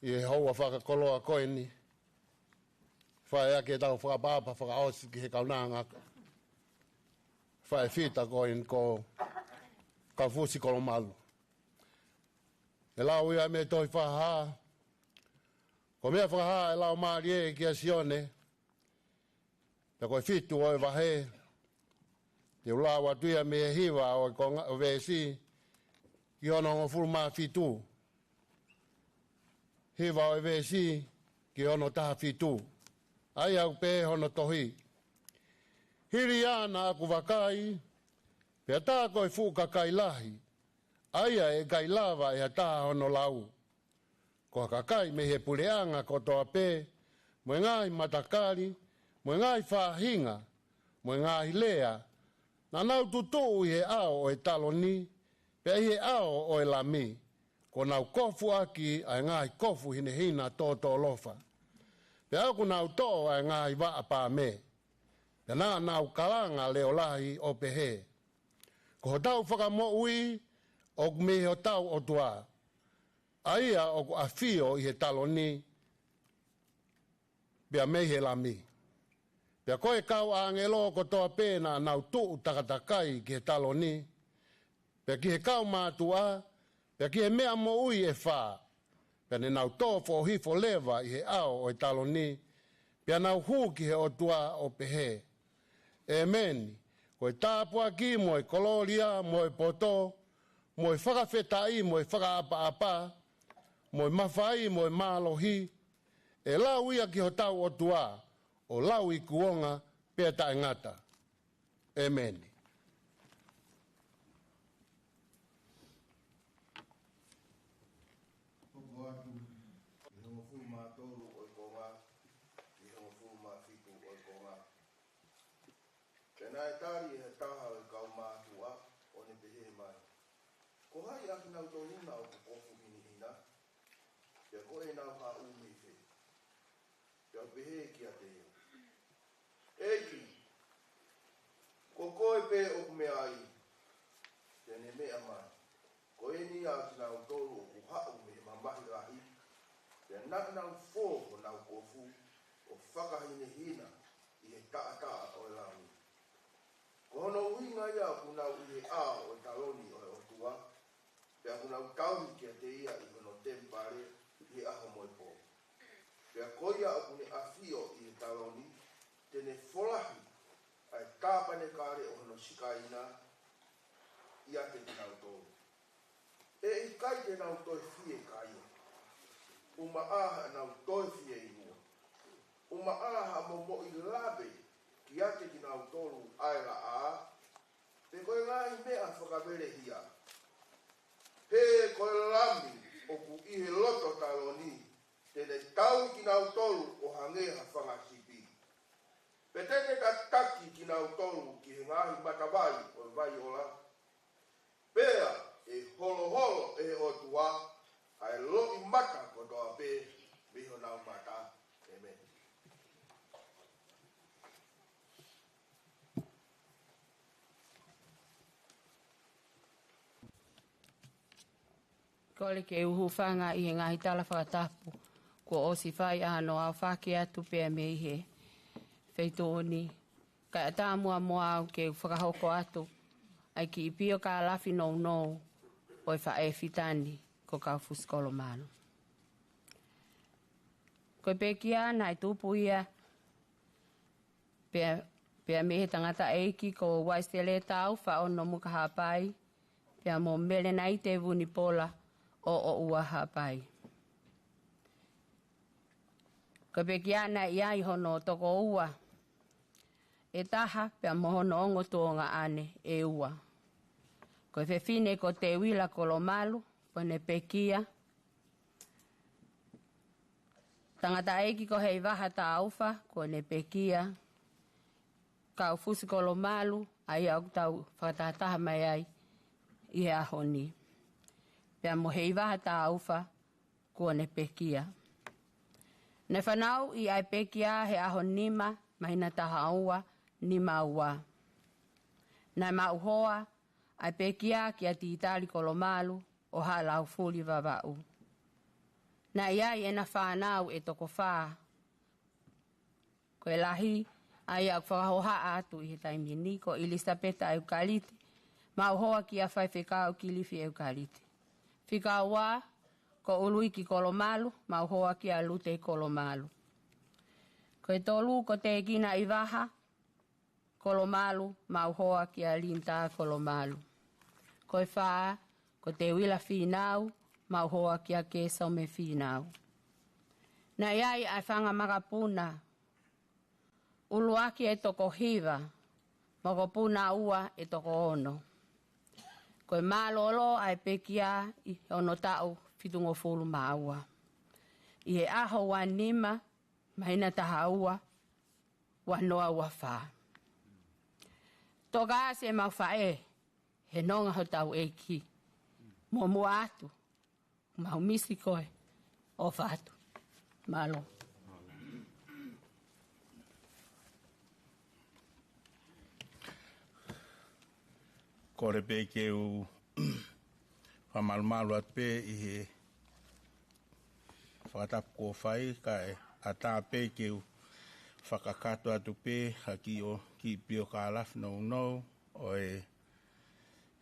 ʻi he houa fakakoloa ko eni, fai ʻaki ʻetau fakaʻapaʻapa fakaʻosi ki he kaunanga faifita ko eni ko Kaufusi Kolomalu. ʻE lau ia mei he tohi Fakahā, ko e meʻa Fakahā ʻe lau mālie kia Sione, pea ko e fitu ʻo e vahe, te u lau atu ia mei he hiva ʻo e konga ʻo e veesi ki hono hongofulu mā fitu. Hiva ʻo e veesi ki hono taha fitu. ʻA ia ʻoku pehē hono tohi: Hili ia naʻa ku vakai, pea tā ko e fuʻu kakai lahi, ʻa ia ʻe ʻikai lava ʻe ha taha hono lau. Ko ha kakai mei he puleʻanga kotoa pē, mo e ngaahi matakali, mo e ngaahi faʻahinga, mo e ngaahi lea, naʻa nau tutuʻu ʻi he ʻao ʻo e taloni, pea ʻi he ʻao ʻo e Lami, kuo nau kofu ʻaki ʻa e ngaahi kofu hinehina tōtōlofa. Pea ʻoku nau toʻo ʻa e ngaahi vaʻa paame, pea naʻa nau kalanga leʻo lahi ʻo pehē: Ko hotau fakamoʻui ʻoku mei hotau ʻOtua, ʻa ia ʻoku ʻafio ʻi he taloni, pea mei he Lami. Pea ko e kau ʻāngelo kotoa pē naʻa nau tuʻu takatakai ki he taloni, pea ki he kau mātuʻa, pea ki he meʻa moʻui ʻe fā, pea ne nau tō foʻohifo leva ʻi he ʻao ʻo e taloni, pea nau hū ki he ʻOtua ʻo pehē: ʻEmeni. Ko e tāpuaki, mo e kolōlia, mo e poto, mo e fakafetaʻi, mo e fakaʻapaʻapa, mo e mafai, mo e mālohi, ʻe lau ia ki hotau ʻOtua, ʻo lauikuonga pea taʻengata. ʻEmeni. Hoko atu ki he hongofulu mā tolu ʻo e konga, ki he hongofulu mā fitu ʻo e konga. Pea naʻe tali ʻe ha taha ʻo e kau mātuʻa, ʻo ne pehē mai: Ko hai ʻa kinautolu na ʻoku kofu hinehina? Pea ko ʻenau haʻu mei fē? Pea u pehē kiate ia: ʻEiki, ko koe pē ʻoku meaʻi. Pea ne meʻa mai: Ko eni ʻa kinautolu ʻoku haʻu mei he mamahi lahi, pea naʻa nau fō honau kofu ʻo fakahinehina ʻi he taʻataʻa ʻo e Lami. Ko hono ʻuhinga ia ʻoku nau ʻi he ʻao ʻo e taloni ʻo e ʻOtua, pea ʻoku nau tauhi kiate ia ʻi hono temipale ʻi he ʻaho mo e pō. Pea ko ia ʻoku ne ʻafio ʻi he taloni, te ne folahi ʻa e tāpanekale ʻo hono Sikaina ʻiate kinautolu. ʻE ʻikai te nau toe fiekaia, ʻumaʻā haʻanau toe fieinua, ʻumaʻā ha momoʻi lave kiate kinautolu ʻa e laʻā, pe ko e ngaahi meʻa fakavelehia. Pea ko e Lami ʻoku ʻi he loto taloni, te ne tauhi kinautolu ʻo hangē ha fanga sipi. Pea te ne tataki kinautolu ki he ngaahi matavai ʻo e vai ola. Pea ʻe holoholo ʻe he ʻOtua ʻa e loʻimata kotoa pē mei honau mata. ʻEmeni. Kole ke u hūfanga ʻi he ngaahi tala fakatapu kuo ʻosi fai ʻa hono aofaki atu pea mei he feituʻu ni. Kae ʻatā muʻa mo au ke u fakahoko atu ʻa e kiʻi piokālafi nounou ʻo e faʻē fita ni ko Kaufusi Kolomalu. Ko e pekia naʻe tupu ia pea, pea mei he tangataʻeiki ko Uaisele Taufa ʻo Nomuka Haʻapai, pea mo Melenaite Vunipola ʻo ʻOʻua Haʻapai. Ko e pekia naʻe ʻi ai hono tokoua ʻe taha, pea mo hono ongo tuongaʻane ʻe ua. Ko e fefine ko Teuila Kolomalu, ko ʻene pekia. Tangataʻeiki ko Heivaha Taufa, ko ʻene pekia. Kaufusi Kolomalu, ʻa ia ʻoku tau fakatahataha mai ai ʻi he ʻaho ni. Pea mo Heivaha Taufa, ko ʻene pekia. Naʻe fanauʻi ʻa e pekia he ʻaho nima, māhina taha ua, nima ua. Naʻe maʻu hoa ʻa e pekia kia Titali Kolomalu ʻo Haʻa Laufuli Vavaʻu. Naʻe ʻi ai ʻena fānau ʻe toko fā. Ko e lahi ʻa ia ʻoku fakahohaʻa atu ʻi he taimi ni ko ʻIlisapeta ʻEukalite, maʻu hoa kia Faifekau Kilifi ʻEukalite. Fika ua ko ʻUluiki Kolomalu, maʻu hoa kia Lute Kolomalu. Ko e tolu ko Tēkina ʻIvaha Kolomalu, maʻu hoa kia Linda Kolomalu. Ko e fā ko Teuila Fīnau, maʻu hoa kia Kēsome Fīnau. Naʻe ʻi ai ʻa e fanga makapuna, ʻuluaki ʻe toko hiva, makapuna ua ʻe toko ono. Ko e mālōlō ʻa e pekia ʻi he ono taʻu fitungofulu mā ua, ʻi he ʻaho ua nima māhina taha ua, ua noa ua fā. Toka ʻasi ʻemau faʻē he nonga hotau ʻEiki. Muʻomuʻa atu, mau misi koe. ʻOfa atu. Mālō. Kole pē ke u fakamalumalu atu pē ʻi he fakatapu kuo fai, kae ʻatā pē ke u fakakakato atu pē ha kiʻi ʻo kiʻi piokālafi nounou ʻo e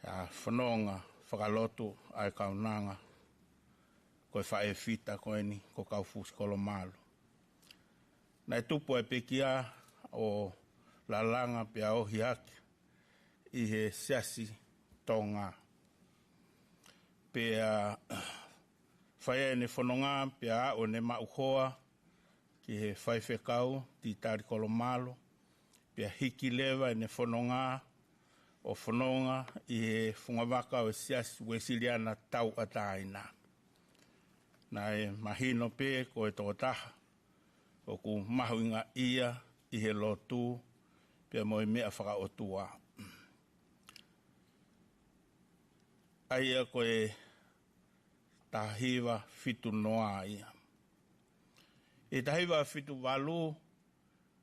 ʻa e fononga fakalotu ʻa e kaunanga ko e faʻē fita ko eni ko Kaufusi Kolomalu. Naʻe tupu ʻa e pekia ʻo lalanga pea ohi hake ʻi he Siasi Tonga. Pea fai ʻene fononga pea aʻu ʻene maʻu hoa ki he Faifekau Titali Kolomalu, pea hiki leva ʻene fononga ʻo fononga ʻi he fungavaka ʻo e Siasi Uesiliana Tauʻatāina. Naʻe mahino pē ko e tokotaha ʻoku mahuʻingaʻia ʻi he lotu pea mo e meʻa fakaʻotua. ʻA ia ko e taha hiva fitu noa ia. ʻI he taha hiva fitu valu,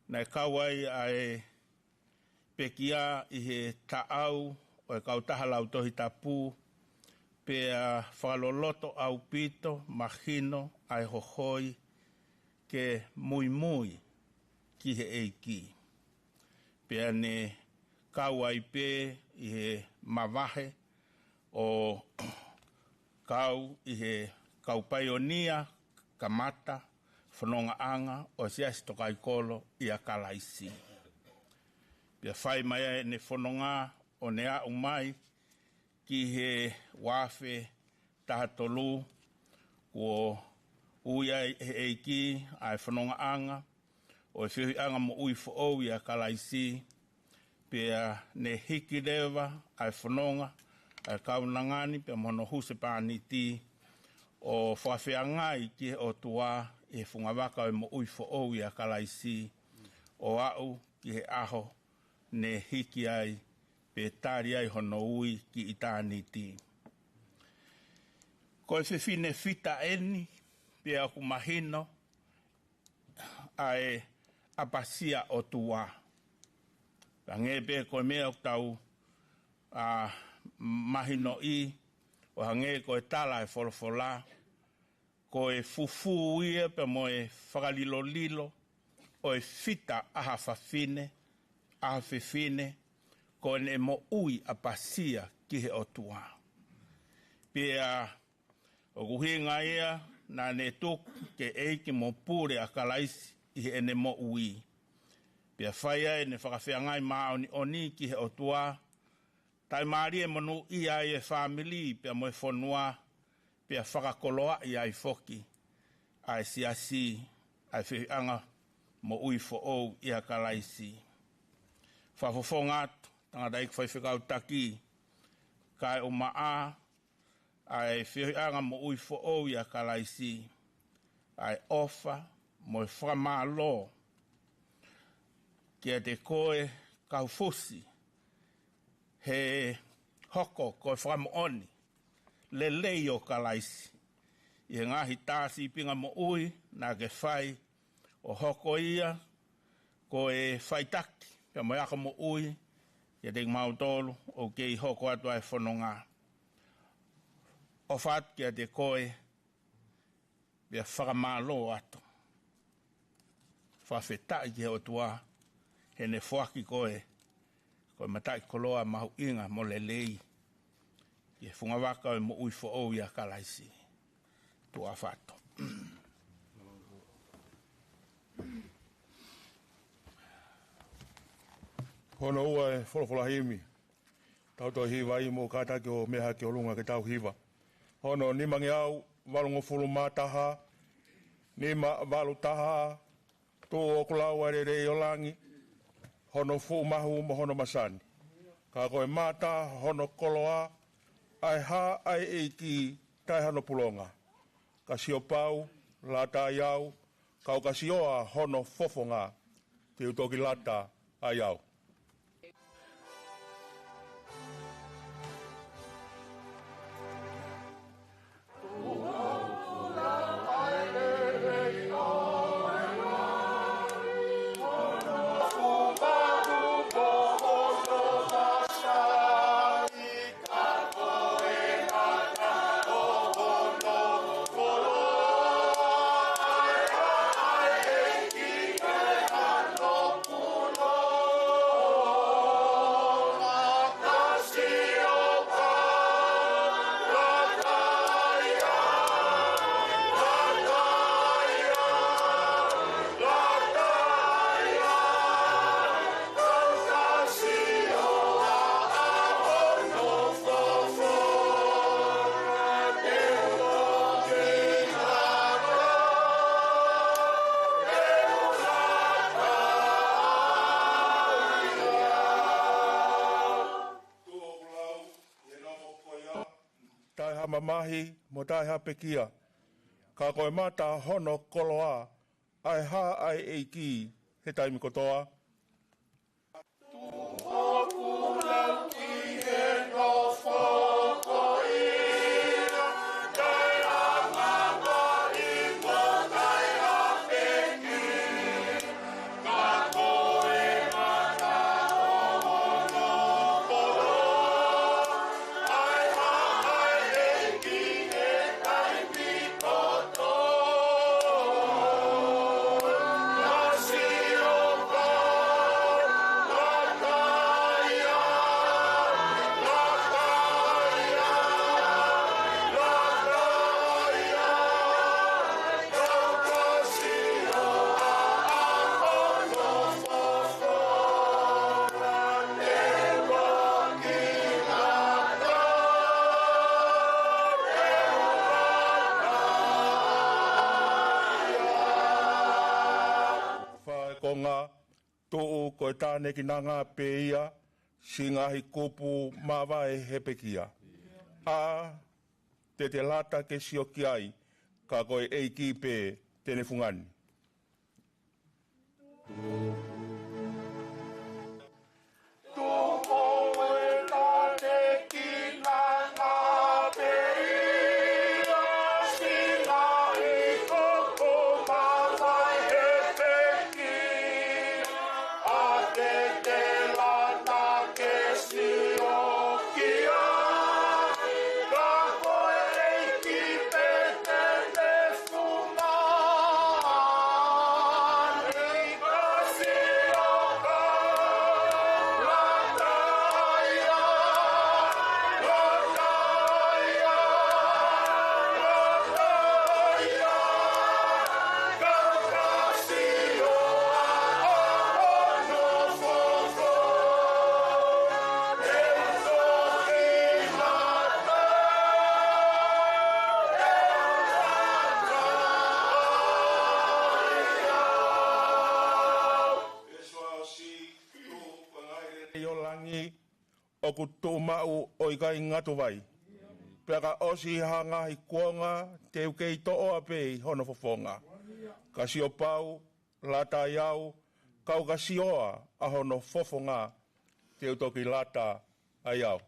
naʻe kau ai ʻa e pekia ʻi he taʻau ʻo e kautaha lau Tohi Tapu, pea fakaloloto ʻaupito mahino ʻa e hohoi ke muimui ki he ʻEiki. Pea ne kau ai pē ʻi he mavahe ʻo kau ʻi he kau paionia kamata fonongaʻanga ʻo e Siasi Tokaikoló ʻia Kalaisi. Pea fai mai ai ʻene fononga ʻo ne aʻu mai ki he ua afe taha tolu, kuo ui ai ʻe he ʻEiki ʻa e fonongaʻanga ʻo e feohiʻanga moʻui foʻou ʻia Kalaisi, pea ne hiki leva ʻa e fononga ʻa e kaunanga ni pea mo hono husepāniti ʻo fakafeangai ki he ʻOtua ʻi he fungavaka ʻo e moʻui foʻou ʻia Kalaisi, ʻo aʻu ki he ʻaho ne hiki ai pe tali ai hono ui ki ʻitāniti. Ko e fefine fita eni, pea ʻoku mahino ʻa e ʻapasia ʻOtua. Hangē pē ko e meʻa ʻoku tau, ʻa, mahinoʻi, ʻo hangē ko e tala ʻa e folofola, ko e fufū ia pea mo e fakalilolilo ʻo e fita ʻa ha fafine, ʻa ha fefine, ko ʻene moʻui ʻapasia ki he ʻOtua. Pea ʻoku ʻuhinga ia naʻa ne tuku ke ʻeiki mo pule ʻa Kalaisi ʻi heʻene moʻui. Pea fai ai ʻene fakafeangai māʻoniʻoni ki he ʻOtua, taʻimālie monūʻia ai e fāmili pea mo e fonua, pea fakakoloaʻi ai foki ʻa e siasi, ʻa e feohiʻanga moʻui foʻou ʻia Kalaisi. Fakafofonga atu, tangataʻeiki faifekau taki, kae ʻumaʻā ʻa e feohiʻanga moʻui foʻou ʻia Kalaisi, ʻa e ʻofa mo e fakamālō kiate koe Kaufusi, he hoko ko e fakamoʻoni lelei ʻo Kalaisi ʻi he ngaahi tā sīpinga moʻui naʻa ke fai, ʻo hoko ia ko e faʻitaki pea mo e ako moʻui ʻiate kimautolu ʻoku kei hoko atu ʻa e fononga. ʻOfa atu kiate koe, pea fakamālō atu. Fakafetaʻi ki he ʻOtua, heʻene foaki koe, ko e mataʻikoloa mahuʻinga mo lelei, ki he fungavaka ʻo e moʻui foʻou ʻia Kalaisi. Tuʻa ʻofa atu. Hono ua e folofola himi. Tau toe hiva ai mo kātaki ʻo meʻa hake ʻolunga ke tau hiva. Hono nimangeau valungofulu mā taha, nima valu taha, Tuʻu ʻoku lau ʻa e lelei ʻo langi, hono fuʻu mahu mo hono masani. Ka ko e mata hono koloa, ʻa e hā ʻa e ʻEiki taʻe hano pulonga. Ka sio pau, lata ai au, kau ka sioa hono fofonga, te u toki lata ai au. Taʻe ha mamahi, mo taʻe ha pekia. Ka ko e mata hono koloa, ʻa e hā ʻa e ʻEiki he taimi kotoa. Fai konga, tuʻu ko e tānekinanga pē ia, siʻi ngaahi kupu māvae he pekia. ʻA, te te lata ke sio ki ai, ka ko e ʻEiki pē te ne fungani. ʻI ʻo langi ʻoku tuʻumaʻu ʻo ʻikai ngatu vai. Pea ka ʻosi ha ngaahi kuonga te u kei toʻoa pē ʻi hono fofonga. Ka sio pau, lata ai au, kau ka sioa ʻa hono fofonga, te u toki lata ai au.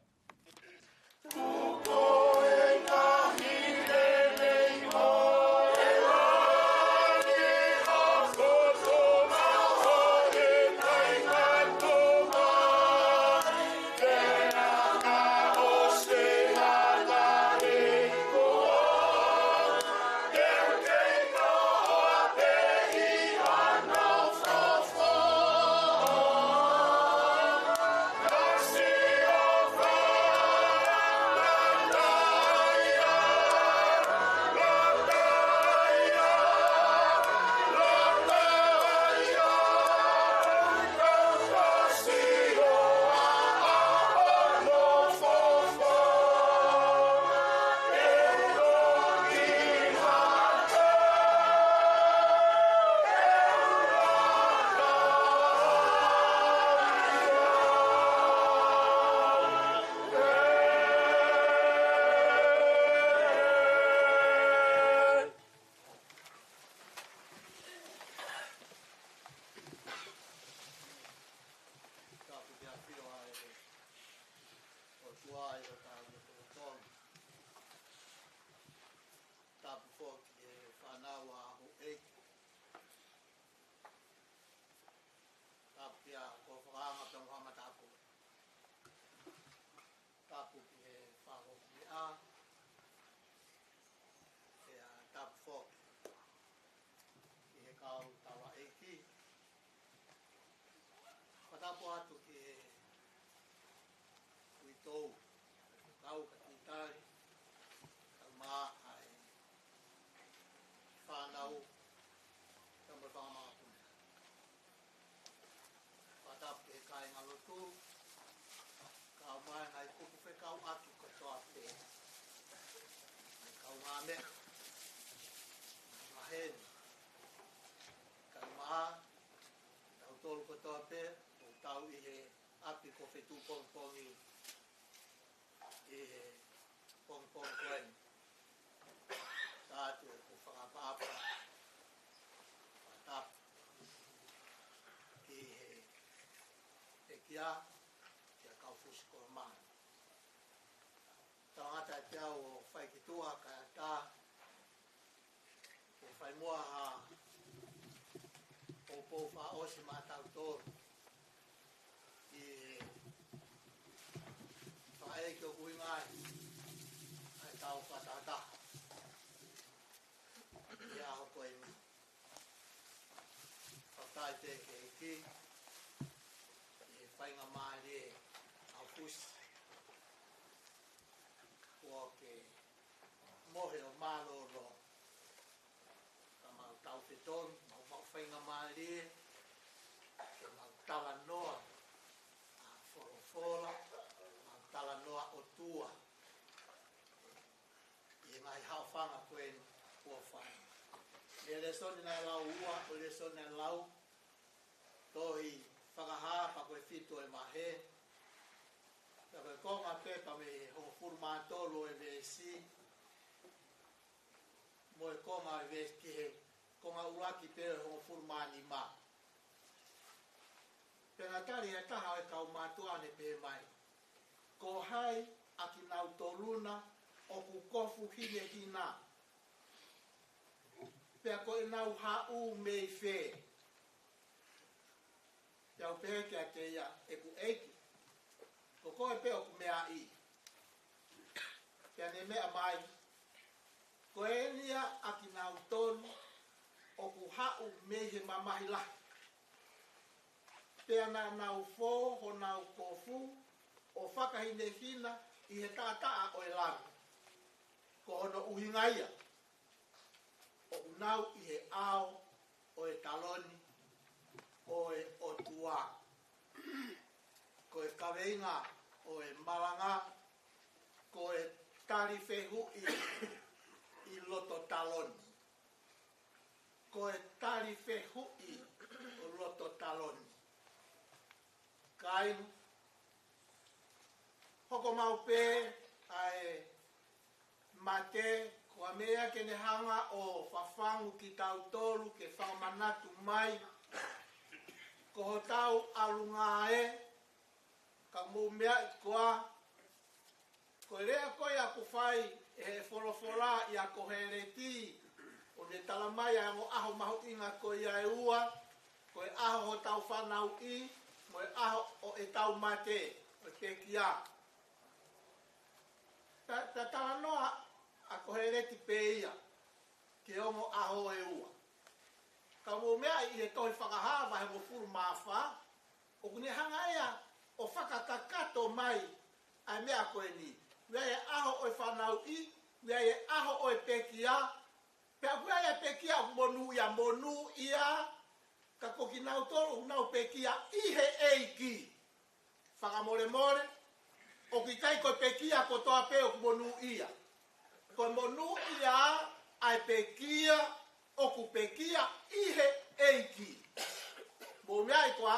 Atu ki he uitou, kau ka titali, kau mā ai fānau, kau mai fanga makapuna. Fakatapu ki he kāingalotu, kau mai ngaahi kupu fekauʻaki kotoa pē. Kau ngā meʻa, ngā heni, kau mā, tautolu kotoa pē, ʻoku tau ʻi he ʻapi ko Fetuʻupongipongi ʻi he pongipongi ko eni. Taatu ʻoku fakaʻapaʻapa, fakatapu ki he pekia, kia Kaufusi Kolomani. Tangata te au ʻo fai ki tuʻa kae ʻatā ke fai muʻa ha poupou fakaʻosi maʻatautolu ʻi he fakaʻeiki ʻoku ʻuhinga ai ʻa e tau fakatahataha ʻi he ʻaho ko eni. Fakafetaʻi pē ki he ʻEiki ʻi he faingamālie ʻa Kaufusi kuo ke mohe ʻo mālōlō. Ka mau taufetonu, mau maʻu faingamālie ke mau talanoa ʻa e folofola, mau talanoa ʻOtua ʻi he ngaahi haʻofanga ko eni kuo fai. Mei he lēsoni naʻe lau ua, ko e lēsoni naʻe lau, tohi Fakahā pea ko e fitu ʻo e vahe. Pea ko e konga pepa mei he hongofulu mā tolu ʻo e veesi, mo e konga ʻo e veesi ki he konga ʻuluaki pē ʻo e hongofulu mā nima. Pea naʻe tali ʻe ha taha ʻo e kau mātuʻa ʻo ne pehē mai, ko hai ʻa kinautolu na ʻoku kofu hinehina? Pea ko ʻenau haʻu mei fē? Pea u pehē kiate ia, ʻeku ʻEiki, ko koe pē ʻoku meaʻi. Pea ne meʻa mai, ko eni ia ʻa kinautolu ʻoku haʻu mei he mamahi lahi. Pea naʻa nau fō honau kofu ʻo fakahinehina ʻi he taʻataʻa ʻo e langi. Ko hono ʻuhinga ia, ʻoku nau ʻi he ʻao ʻo e taloni ʻo e ʻOtua. Ko e kaveinga ʻo e malanga, ko e tali fehuʻi ʻi loto taloni. Ko e tali fehuʻi ʻo loto taloni. Kāinga, hoko maʻu pē ʻa e mate, ko e meʻa ke ne hanga ʻo fafangu kitautolu ke fakamanatu mai, ko hotau ʻalunga ē, ka mou meaʻi koā, ko e lea ko ia ʻoku fai ʻe he folofola ʻia Koheleti, ʻo ne tala mai ʻa e ongo ʻaho mahuʻinga ko ia ʻe ua, ko e ʻaho hotau fanauʻi, mo e ʻaho ʻo ʻetau mate, ʻo e pekia. Ta, ta talanoa ʻa Koheleti pē ia ki he ongo ʻaho ʻe ua. Ka mou meaʻi ʻi he tohi Fakahā vahe hongofulu mā fā, ʻoku ne hanga ia ʻo fakakakato mai ʻa e meʻa ko eni. ʻOku ʻi ai e ʻaho ʻo e fanauʻi, ʻoku ʻi ai e ʻaho ʻo e pekia, pea ʻoku ʻi ai e pekia ʻoku monūʻia, monūʻia, ka ko kinautolu ʻoku nau pekia ʻi he ʻEiki. Fakamolemole, ʻoku ʻikai ko e pekia kotoa pē ʻoku monūʻia. Ko e monūʻia ʻa e pekia ʻoku pekia ʻi he ʻEiki. Mou meaʻi koā,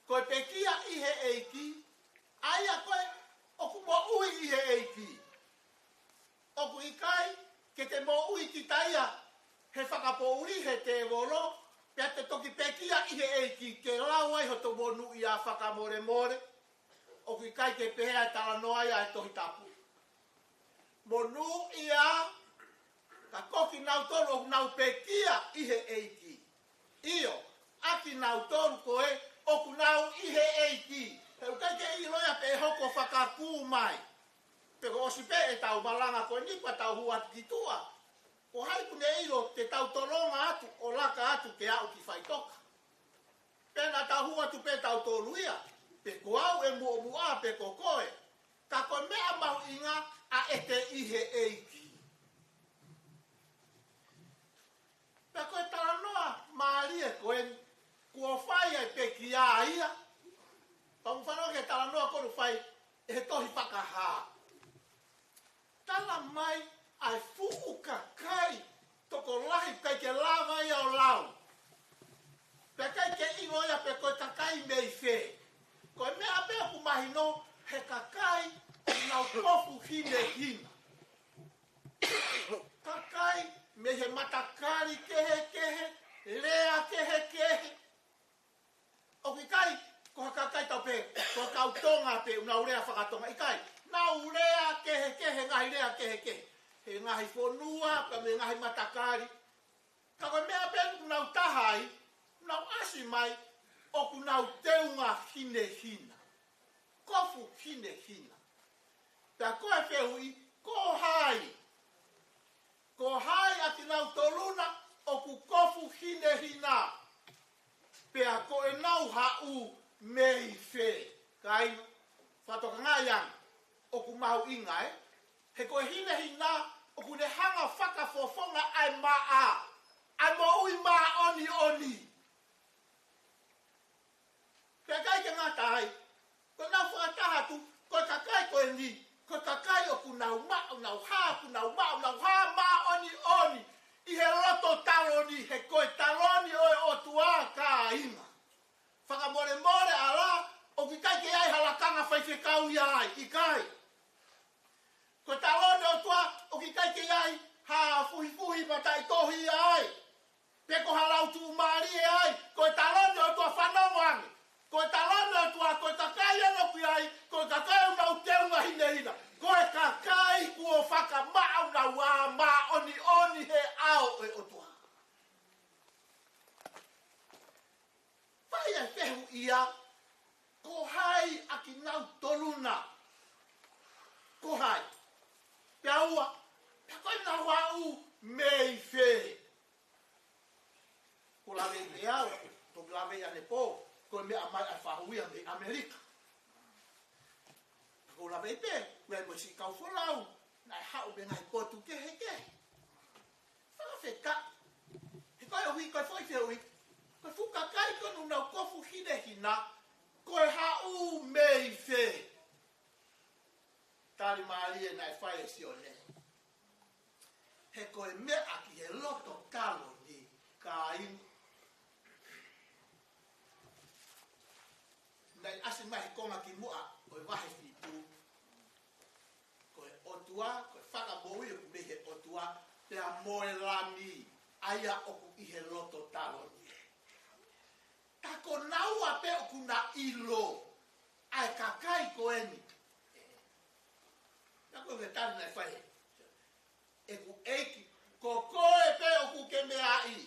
ko e pekia ʻi he ʻEiki, ʻa ia ko ē ʻoku moʻui ʻi he ʻEiki. ʻOku ʻikai ke te moʻui kita ia he fakapoʻuli he tēvolo, pea te toki pekia ʻi he ʻEiki ke lau ai hoto monūʻia. Fakamolemole, ʻoku ʻikai ke pehē ʻa e talanoa ia ʻa e Tohi Tapu. Monūʻia, ka ko kinautolu ʻoku nau pekia ʻi he ʻEiki. ʻIo, ʻa kinautolu ko ē ʻoku nau ʻi he ʻEiki. He ʻoku ʻikai ke ʻilo ia pe ʻe hoko fakakū mai. Pe ko e ʻosi pē ʻetau malanga ko eni pea tau hū atu ki tuʻa, ko hai ʻoku ne ʻilo te tau tolonga atu ʻo laka atu ke aʻu ki faʻitoka? Pea naʻa tau hū atu pē tautolu ia. Pe ko au ʻe muʻomuʻa pe ko koe, ka ko e meʻa mahuʻinga ʻa ʻete ʻi he ʻEiki. Pea ko e talanoa mālie ko eni, kuo fai ai pē kia ia. Pea mou fanongo ki he talanoa ko eni ʻoku fai ʻe he tohi Fakahā. Tala mai ʻa e fuʻu kakai tokolahi ʻikai ke lava ia ʻo lau. Pea ʻikai ke ʻilo ia pe ko e kakai mei fē. Ko e meʻa pē ʻoku mahino, he kakai ʻoku nau kofu hinehina. Kakai mei he matakali kehekehe, lea kehekehe. ʻOku ʻikai ko ha kakai tau pē, ko e kau Tonga pē ʻoku nau lea fakatonga, ʻikai. Nau lea kehekehe, ngaahi lea kehekehe. He ngaahi fonua, pea mei he ngaahi matakali. Ka ko e meʻa pē ʻoku nau taha ai, nau ʻasi mai, ʻoku nau teunga hinehina. Kofu hinehina. Pea ko e fehuʻi, ko hai? Ko hai ʻa kinautolu na ʻoku kofu hinehina? Pea ko ʻenau haʻu mei fē? Kāinga, fakatokangaʻi ange, ʻoku mahuʻinga, ē? He ko e hinehina, ʻoku ne hanga fakafofonga ʻa e maʻa, ʻa e moʻui māʻoniʻoni. Pea ʻikai ke ngata ai, ko ʻenau fakataha atu, ko e kakai ko eni, ko e kakai ʻoku nau maʻu, nau hā, ʻoku nau maʻu, nau hā māʻoniʻoni ʻi he loto taloni, he ko e taloni ʻo e ʻOtua, kāinga. Fakamolemole ala, ʻoku ʻikai ke ʻi ai ha lakanga faifekau ia ai, ʻikai. Ko e taloni ʻo e ʻOtua, ʻoku ʻikai ke ʻi ai ha fuhifuhi mataʻitohi ia ai. Pe ko ha lau tuʻumālie ai, ko e taloni ʻo e ʻOtua, fanongo ange. Ko e taloni ʻo e ʻOtua, ko e kakai ʻoku ʻi ai, ko e kakai ʻoku nau teunga hinehina. Ko e kakai kuo fakamaʻa ʻenau ʻā māʻoniʻoni he ʻao ʻo e ʻOtua. Fai e fehuʻi ia, ko hai ʻa kinautolu na? Ko hai? Pea ua, pea ko ʻenau haʻu mei fē? Ko e lave ʻe au, ko e lave ʻanepō, ko e meʻa mai ʻa e fahuia mei ʻAmelika. Ko e lave pē, ʻoku ʻi ai mo e siʻi kau folau, naʻe haʻu mei he ngaahi potu kehekehe. Fakafetaʻi. He ko e ʻuhi, ko e foʻi fehuʻi, ko e fuʻu kakai ko eni ʻoku nau kofu hinehina, ko e haʻu mei fē? Tali mālie naʻe fai ʻe Sione. He ko e meʻa ki he loto taloni, kāinga. Naʻe ʻasi mai he konga kimuʻa ʻo e vahe fitu. Ko e ʻOtua, ko e fakamoʻui ʻoku mei he ʻOtua, pea mo e Lami, ʻa ia ʻoku ʻi he loto taloni. Ka ko naua pē ʻoku na ʻilo, ʻa e kakai ko eni. Naʻa ko e tali naʻe fai. ʻEku ʻEiki, ko koe pē ʻoku ke meaʻi.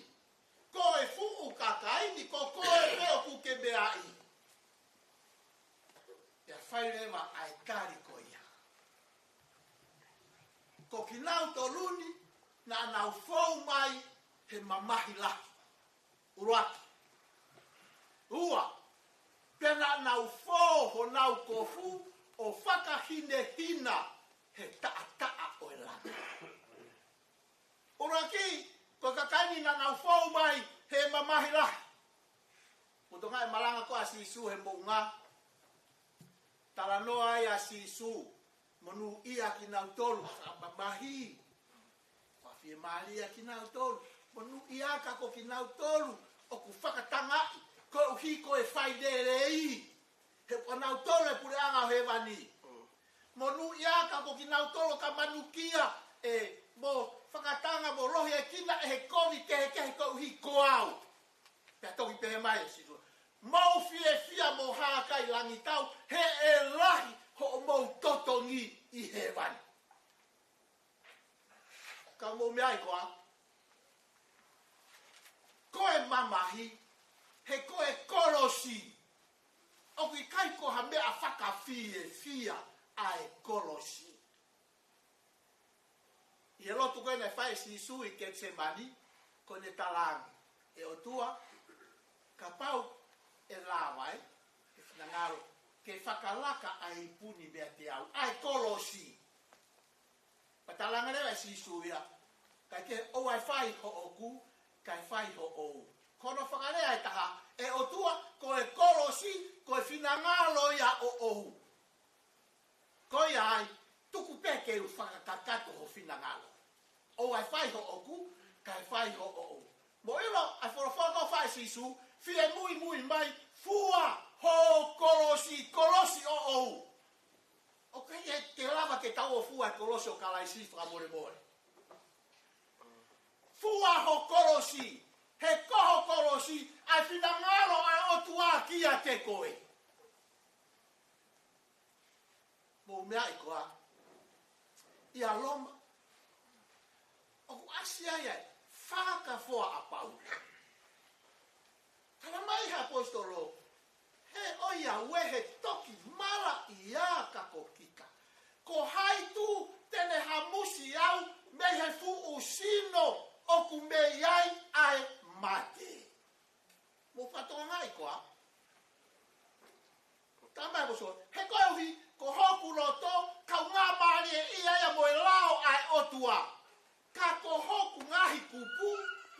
Ko e fuʻu kakai ni, ko koe pē ʻoku ke meaʻi. Pea fai leva ʻa e tali ko ia. Ko kinautolu ni, naʻa nau fou mai he mamahi lahi. ʻUluaki. Ua, pea naʻa nau fō honau kofu ʻo fakahinehina he taʻataʻa ʻo e Lami. ʻUluaki, ko e kakai ni naʻa nau fou mai he mamahi lahi. Mou tokangaʻi e malanga ko ē ʻa Sīsū he moʻunga. Talanoa ai ʻa Sīsū, monūʻia kinautolu fakamamahi. Fakafiemālie kinautolu. Monūʻia ka ko kinautolu ʻoku fakatangaʻi, koeʻuhi ko e fai lelei. He ko kinautolu e puleʻanga ʻo hēvani. Monūʻia ka ko kinautolu ka manukia, ē, mo fakatanga mo lohiekina ʻe he kovi kehekehe koeʻuhi ko au. Pea toki pehē mai ʻe Sīsū, mou fiefia mo hākai langitau, he ʻe lahi hoʻomou totongi ʻi hēvani. Ka mou meaʻi koā? Ko e mamahi, he ko e kolosi. ʻOku ʻikai ko ha meʻa fakafiefia ʻa e kolosi. ʻI he lotu ko ē naʻe fai ʻe Sīsū ʻi Ketisemani, ko ʻene talaange, ʻE ʻOtua, kapau ʻe lava ai, ʻe finangalo ke fakalaka ʻa e ipu ni meiate au, ʻa e kolosi. Pea talaange leva ʻe Sīsū ia, ʻikai ke ʻoua ʻe fai hoʻoku, kae fai hoʻou. Ko hono fakalea ʻe taha, ʻe ʻOtua, ko e kolosi, ko e finangalo ia ʻoʻou. Ko ia ai, tuku pē ke u fakakakato ho finangalo. ʻOua ʻe fai hoʻoku, kae fai hoʻoʻou. Mou ʻilo, ʻa e folofola ko ē ʻa Sīsū, fie muimui mai, fua ho kolosi, kolosi ʻoʻou. ʻOku ʻikai ke lava ke tau ō fua e kolosi ʻo Kalaisi fakamolemole. Fua ho kolosi, he ko ho kolosi, ʻa e finangalo ʻa e ʻOtua kiate koe. Mou meaʻi koā, ʻia Loma, ʻoku ʻasi ai ʻa e fakafoa ʻa Paula. Talamai ʻe he ʻaposetolo, he ʻoiauē he toki malaʻia ka ko kita. Ko hai tu te ne hamusi au mei he fuʻu sino ʻoku mei ai ʻa e mate. Mou fakatokangaʻi koā? Talamai ʻe he ʻaposetolo, he koeʻuhi, ko hoku loto, kaungāmālie ia ia mo e lao ʻa e ʻOtua. Ka ko hoku ngaahi kupu,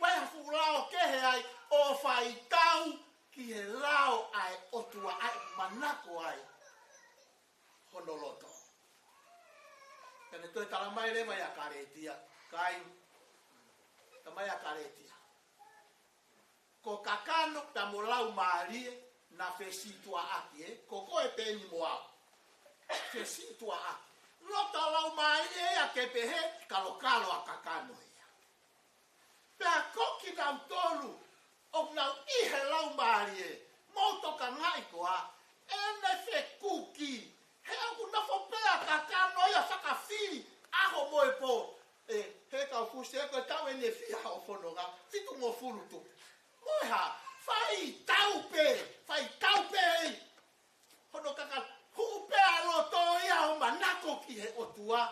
ʻoku ʻi ai ha fuʻu lao kehe ai, ʻo fai tau ki he lao ʻa e ʻOtua ʻa e manako ai hono loto. Pea ne toe talamai leva ia Kalētia, kāinga, talamai ia Kalētia. Ko kakano pea mo laumālie naʻe fesītuʻaʻaki, ē? Ko koe pē eni mo au. Fesītuʻaʻaki. Loto laumālie ia ke pehē, kalokalo ʻa kakano ia. Pea ko kinautolu ʻoku nau ʻi he laumālie, mou tokangaʻi koā, ʻene fekuki, he ʻoku nofo pē ʻa kakano ia fakafili, ʻaho mo e pō. ʻE, he kau fusi ē ko e taʻu ʻeni ʻe fiha ʻo fononga, fitungofulu tupu. Mo e hā, fai tau pē, fai tau pē ē. Hono kakano, hū pē ʻa loto ia ʻo manako ki he ʻOtua,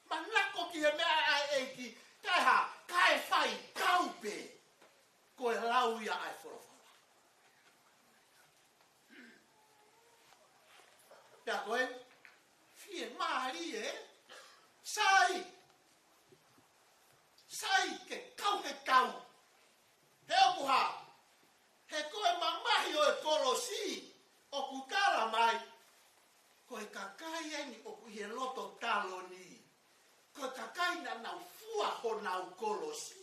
manako ki he meʻa ʻa e ʻEiki, kae hā, kae fai tau pē. Ko e lau ia ʻa e folofola. Pea ko e, fiemālie, sai, sai ke kau he tau. He ʻoku hā, he ko e mamahi ʻo e kolosi, ʻoku talamai, ko e kakai eni ʻoku ʻi he loto taloni. Ko e kakai naʻa nau fua honau kolosi.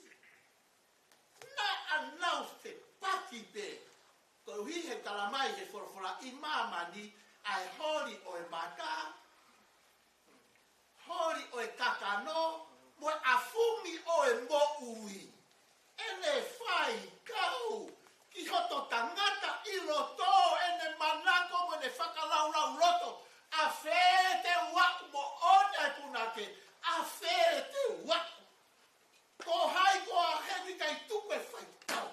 Naʻa nau fepaki pē. Koeʻuhi he talamai he folofola ʻi māmani ʻa e holi ʻo e mata, holi ʻo e kakano, mo e ʻafumi ʻo e moʻui. ʻEne fai kau ki hoto tangata ʻi loto, ʻene manako mo ʻene fakalaulauloto. ʻAfē te u aʻu moʻoni ʻa e punake, ʻafē te u aʻu. Ko hai koā he ʻikai tuku e fai tau.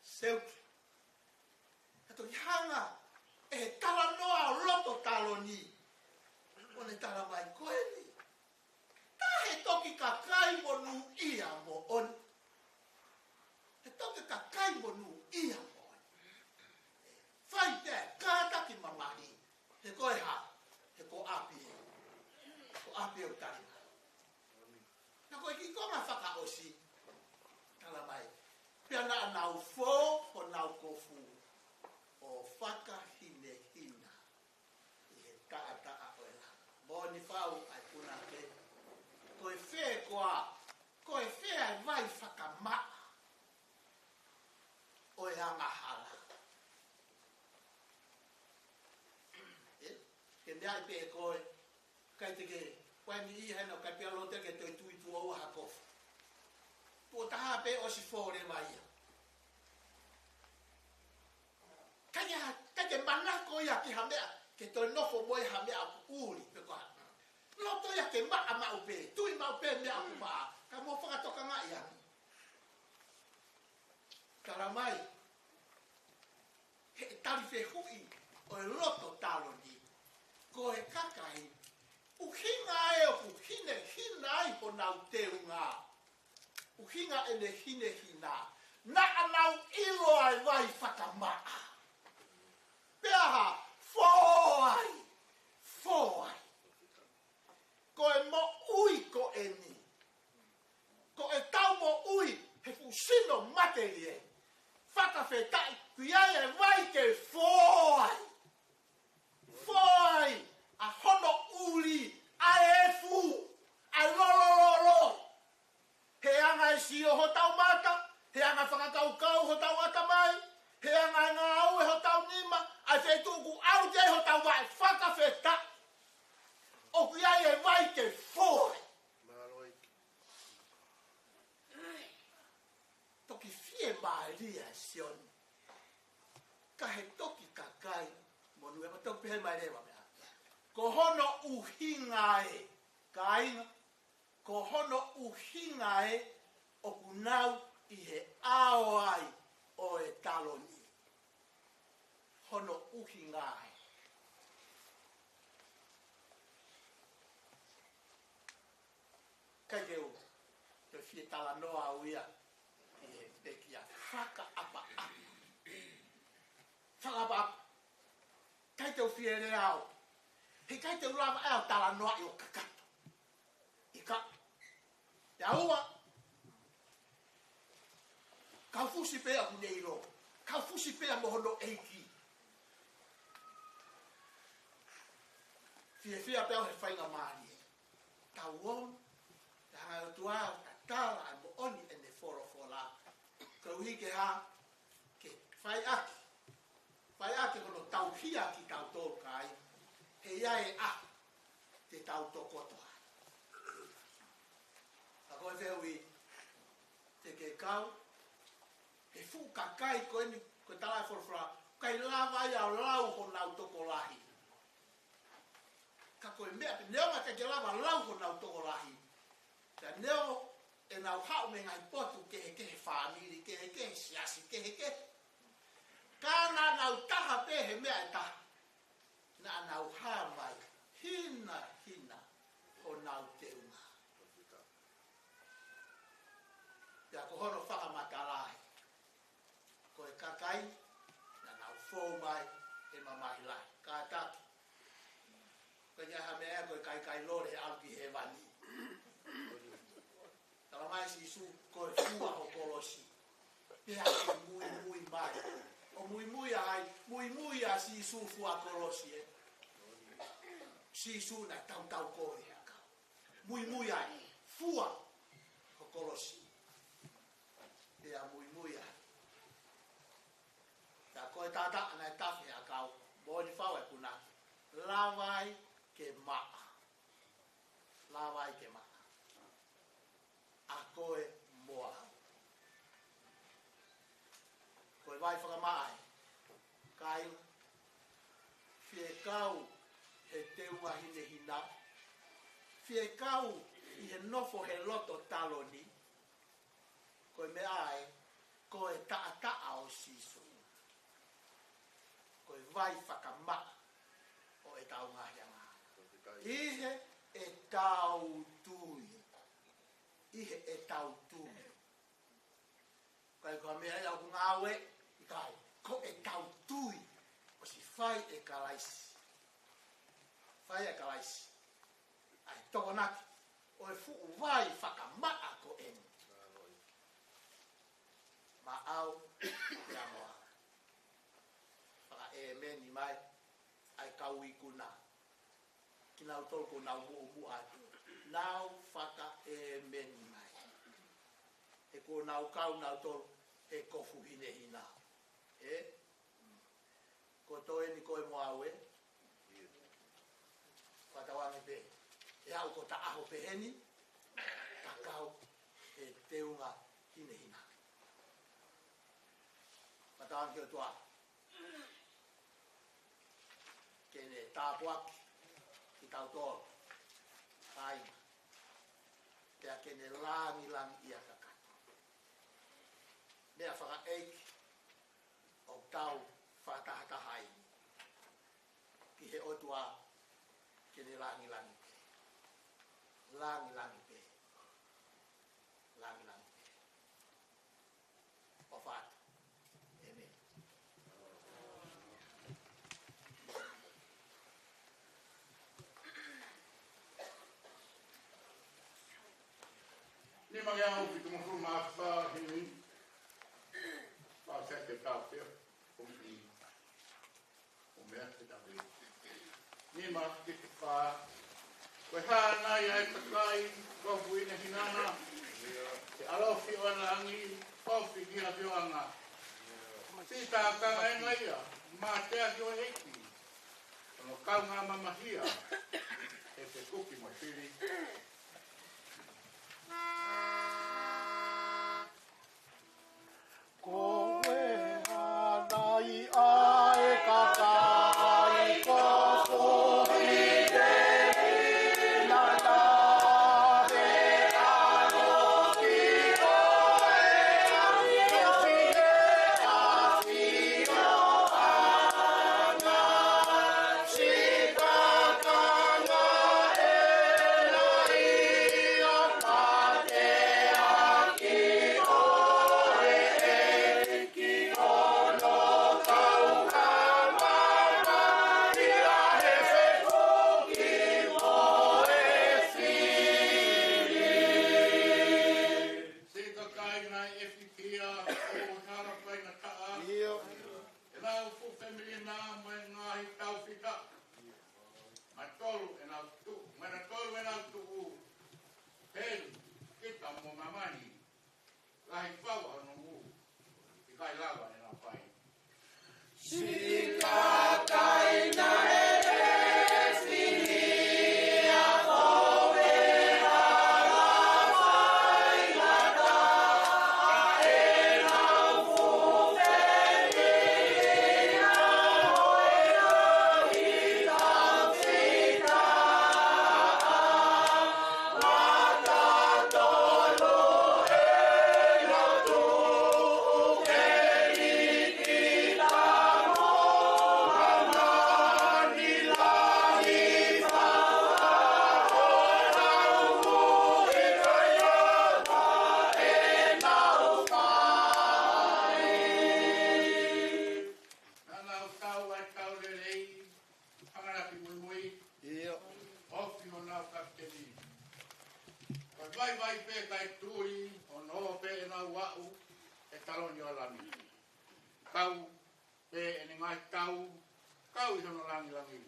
Seuke. Ka toki hanga ʻe he talanoa ʻo loto taloni, ʻo ne talamai ko eni. Tā he toki kakai monūʻia moʻoni. He toki kakai monūʻia moʻoni. Fai pē kātaki mamahi. He ko e hā, he ko ʻapi ē. Ko ʻapi ē ʻoku tali mai. Naʻa ko e kiʻi konga fakaʻosi, talamai. Pea naʻa nau fō honau kofu ʻo fakahinehina ʻi he taʻataʻa ʻo e langa. Moʻoni fau ʻa e punake. Ko e fē koā, ko e fē ʻa e vai fakamaʻa ʻo e angahala. Ē? Ke meaʻi pē ʻe koe, ʻikai te ke, ʻoua ʻe niʻihi hena, ʻikai pē ʻalu ʻo te ke toe tui tuʻo ua ha kofu. Tuʻo taha pē ʻosi fō leva ia. ʻIkai ha, ʻikai ke manako ia ki ha meʻa, ke toe nofo mo ia ha meʻa ʻoku ʻuli, pe ko ha. Loto ia ke maʻa maʻu pē, tui maʻu pē meʻa ʻoku maʻa, ka mou fakatokangaʻi ange. Talamai, he tali fehuʻi ʻo e loto taloni, ko e kakai, ʻuhinga ē ʻoku hinehina ai honau teunga. ʻUhinga ʻene hinehina, naʻa nau ʻilo ʻa e vai fakamaʻa. Teli e. Fakafetaʻi, ʻoku ʻi ai e vai ke fō ai. Fō ai ʻa hono ʻuli, ʻa e efu, ʻa e lolololo. He anga e sio hotau mata, he anga fakakaukau hotau ʻatamai, he anga e ngāue hotau nima, ʻa e feituʻu ʻoku ʻalu ki ai hotau vaʻe. Fakafetaʻi, ʻoku ʻi ai e vai ke fō ai. Mālō ʻEiki. Toki fiemālie ʻa Sione. Ka he toki kakai monū, ʻe ma toki pehē mai leva meʻa. Ko hono ʻuhinga ē, kāinga, ko hono ʻuhinga ē ʻoku nau ʻi he ʻao ai ʻo e taloni. Hono ʻuhinga ē. Kai ke u, ke fie talanoa au ia ʻi he pekia fakaʻapaʻapa. Fakaʻapaʻapa. Kai te u fie lea au. He kai te u lava ʻe au talanoa ʻi ʻo kakato. ʻIkai. ʻIa ua. Kau fusi pea ʻoku ne ʻilo. Kau fusi pea mo hono ʻeiki. Fiefia pea ʻo he faingamālie. Tau ō, ʻe hanga ʻe he ʻOtua ʻo tatala ʻa e moʻoni ʻene folofola. Koeʻuhi ke hā, ke fai ʻaki. Fai ʻaki hono tauhi ʻa kitautolu kai. He ʻe ʻi ai e ʻaho te tau tokoto ai. Ka ko e fehuʻi, te ke kau, he fuʻu kakai ko eni, ko e tala e folofola, ʻikai lava ia ʻo lau honau tokolahi. Ka ko e meʻa pē, neongo ʻikai ke lava lau honau tokolahi. Ka neongo ʻenau haʻu mei he ngaahi potu kehekehe, fāmili kehekehe, siasi kehekehe. Ka naʻa nau taha pē he meʻa ʻe taha. Naʻa nau hā mai, hinahina honau teunga. Pea ko hono fakamatala ē. Ko e kakai, naʻa nau fou mai he mamahi lahi. Kātaki. Ko e ʻi ai ha meʻa ko e kaikai lole he ʻalu ki hēvani. Tala mai Sīsū, ko e fua ho kolosi. Pea ke muimui mai. ʻO muimui ai, muimui ʻa Sīsū fua kolosi ē. Sīsū naʻe tautau kovi he ʻakau. Muimui ai, fua ho kolosi. Pea muimui ai. Pea ko e taʻataʻa naʻe tafe he ʻakau, moʻoni fau e kuna. Lava ai ke maʻa. Lava ai ke maʻa. ʻA koe mo au. Ko e vai fakamaʻa ē. Kai, fie kau he teunga hinehina. Fie kau ʻi he nofo he loto taloni. Ko e meʻa ē, ko e taʻataʻa ʻo Sīsū. Ko e vai fakamaʻa ʻo ʻetau ngaahi angahala. ʻI heʻetau tui. ʻI heʻetau tui. ʻIkai ko ha meʻa ia ʻoku ngāue, ʻikai. Ko ʻetau tui. ʻOsi fai ʻe Kalaisi. Fai ʻe Kalaisi. ʻA e tokonaki ʻo e fuʻu vai fakamaʻa ko eni. Maʻau, pea mo au. Fakaʻēmeni mai, ʻa e kau ikuna. Kinautolu kuo nau muʻomuʻa atu. Nau fakaʻēmeni mai. He kuo nau kau nautolu he kofu hinehina. Ē? Ko e toe ni ko e mo au ē. Fakatauange pē. ʻE aʻu ko e taʻu pehē ni. Ka kau he teunga hinehina. Fakatauange ki he ʻOtua. Ke ne tāpuaki kitautolu. Kāinga. Pea ke ne langilangiʻia kakato. Meʻa fakaʻeiki ʻoku tau fakatahatahaʻi ki he ʻOtua ke ne langilangi pē. Langilangi pē. Langilangi pē. ʻOfa atu. ʻĒmeni. Nima ngeau fitungofulu mā fā himi. Ki te fā. Ko e hā nai ʻa e kakai, ko e fuʻu ʻinehina, ke ʻalofi ʻo langi, ofi ki ʻafioʻanga. Siʻi tākanga ʻena ia, mateaki ʻo e ʻEiki. Ko hono kaungā mamahia, ʻe fekuki mo fili. Ko e hā nai ʻa e kakai, ko e fuʻu ʻinehina, ke ʻalofi ʻo langi, ofi ki ʻafioʻanga. Siʻi tākanga ʻena ia, mateaki ʻo e ʻEiki, ko hono kaungā mamahia, ʻe fekuki mo fili. Siʻi kakai naʻe ʻefihia ʻo e hala faingataʻa, ʻenau fuʻu fāmili na mo e ngaahi taufita. Matolu ʻenau tuʻu, mena tolu ʻenau tuʻu. Heli, kita mo māmani, lahi fau hono ngū, ʻikai lava ʻenau fai. Siʻi kakai naʻe ʻefihia ʻo e hala faingataʻa, ʻenau fuʻu fāmili na mo e ngaahi taufita. Mata tolu ʻenau tuʻu, heli, kita mo māmani, lahi fau hono ngū, ʻikai lava ʻenau fai. Naʻa nau tau ʻa e tau lelei, hanga ʻaki muimui. ʻIo. Ofi honau kapiteni. Ko e vaivai pē kae tuli, hono ō pē ʻenau aʻu he taloni ʻo e Lami. Kau pē ʻene ngaahi tau, kau ʻi hono langilangi.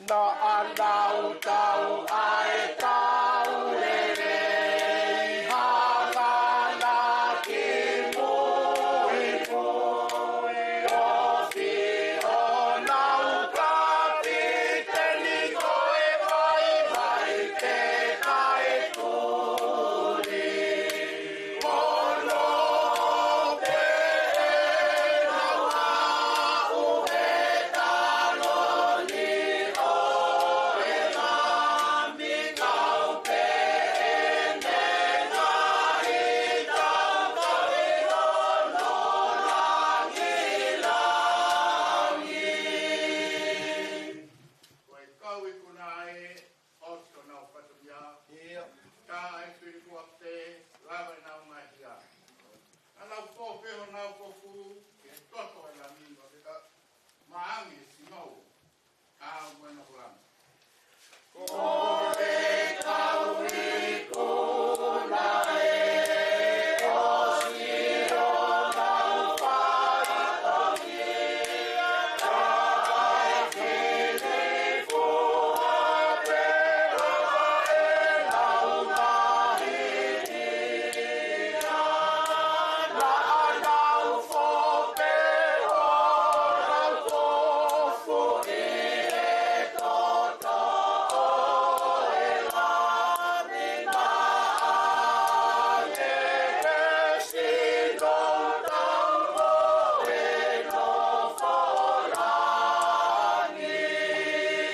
Naʻa nau tau ʻa e tau lelei, hanga ʻaki muimui. Ofi honau kapiteni, ko e vaivai pē kae tuli, hono ō pē ʻenau aʻu he taloni ʻo e Lami, kau pē ʻene ngaahi tau, kau ʻi hono langilangi. Ko e kau ikuna ē, ʻosi honau fatongia. ʻIo. Tā ʻa e fili kuo pē lava ʻenau ngaahi hia. Naʻa nau fō pē honau kofu ki he toto ʻo e Lami, ʻo te ka maangi e sino, ka mo e nofo lami. Ko e kau ikuna ē, ʻosi honau fatongia.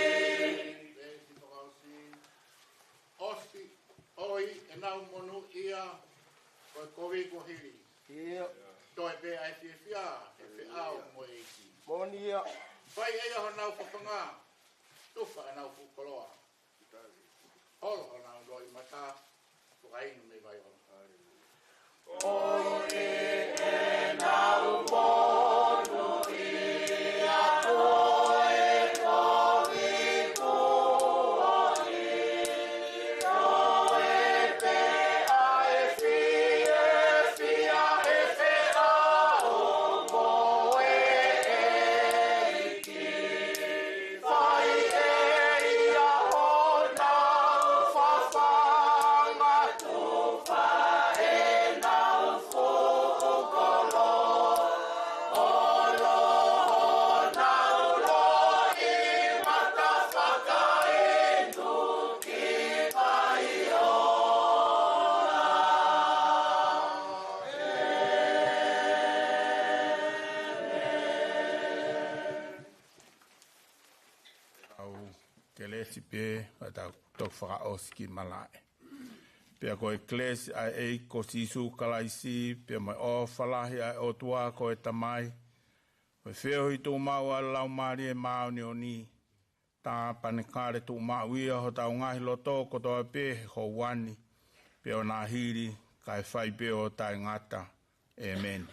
Veesi fakaʻosi, ʻosi ʻoi ʻenau monūʻia, ko e kovi kuo hili. ʻIo. Toe pē ʻa e fiefia he feʻao mo e ʻEiki. Moʻoni ia. Fai ʻe ia honau fafanga, tufa ʻenau fuʻu koloa. Holo honau loʻimata, fakainu mei vai ʻola. ʻOi ʻenau monūʻia, ko e kovi kuo hili, toe pē ʻa e fiefia he feʻao mo e ʻEiki. Fai ʻe pē, ʻa ʻetau toki fakaʻosi ki malaʻe. Pea ko e kelesi ʻa e ʻEiki ko Sīsū Kalaisi, pea mo e ʻofa lahi ʻa e ʻOtua ko e Tamai, mo e feohi tuʻumaʻu ʻa e Laumālie Māʻoniʻoni, tāpanekale tuʻumaʻu ia hotau ngaahi loto kotoa pē he houa ni, pea ʻo nahili, kae fai pē ʻo taʻengata. ʻĒmeni.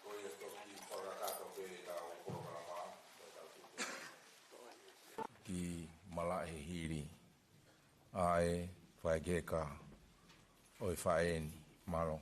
Ko ia toki fakakakato pē ʻetau polokalama, ʻetau tuku ki malaʻe hili ʻa e faikeka ʻo e faʻē ni. Mālō.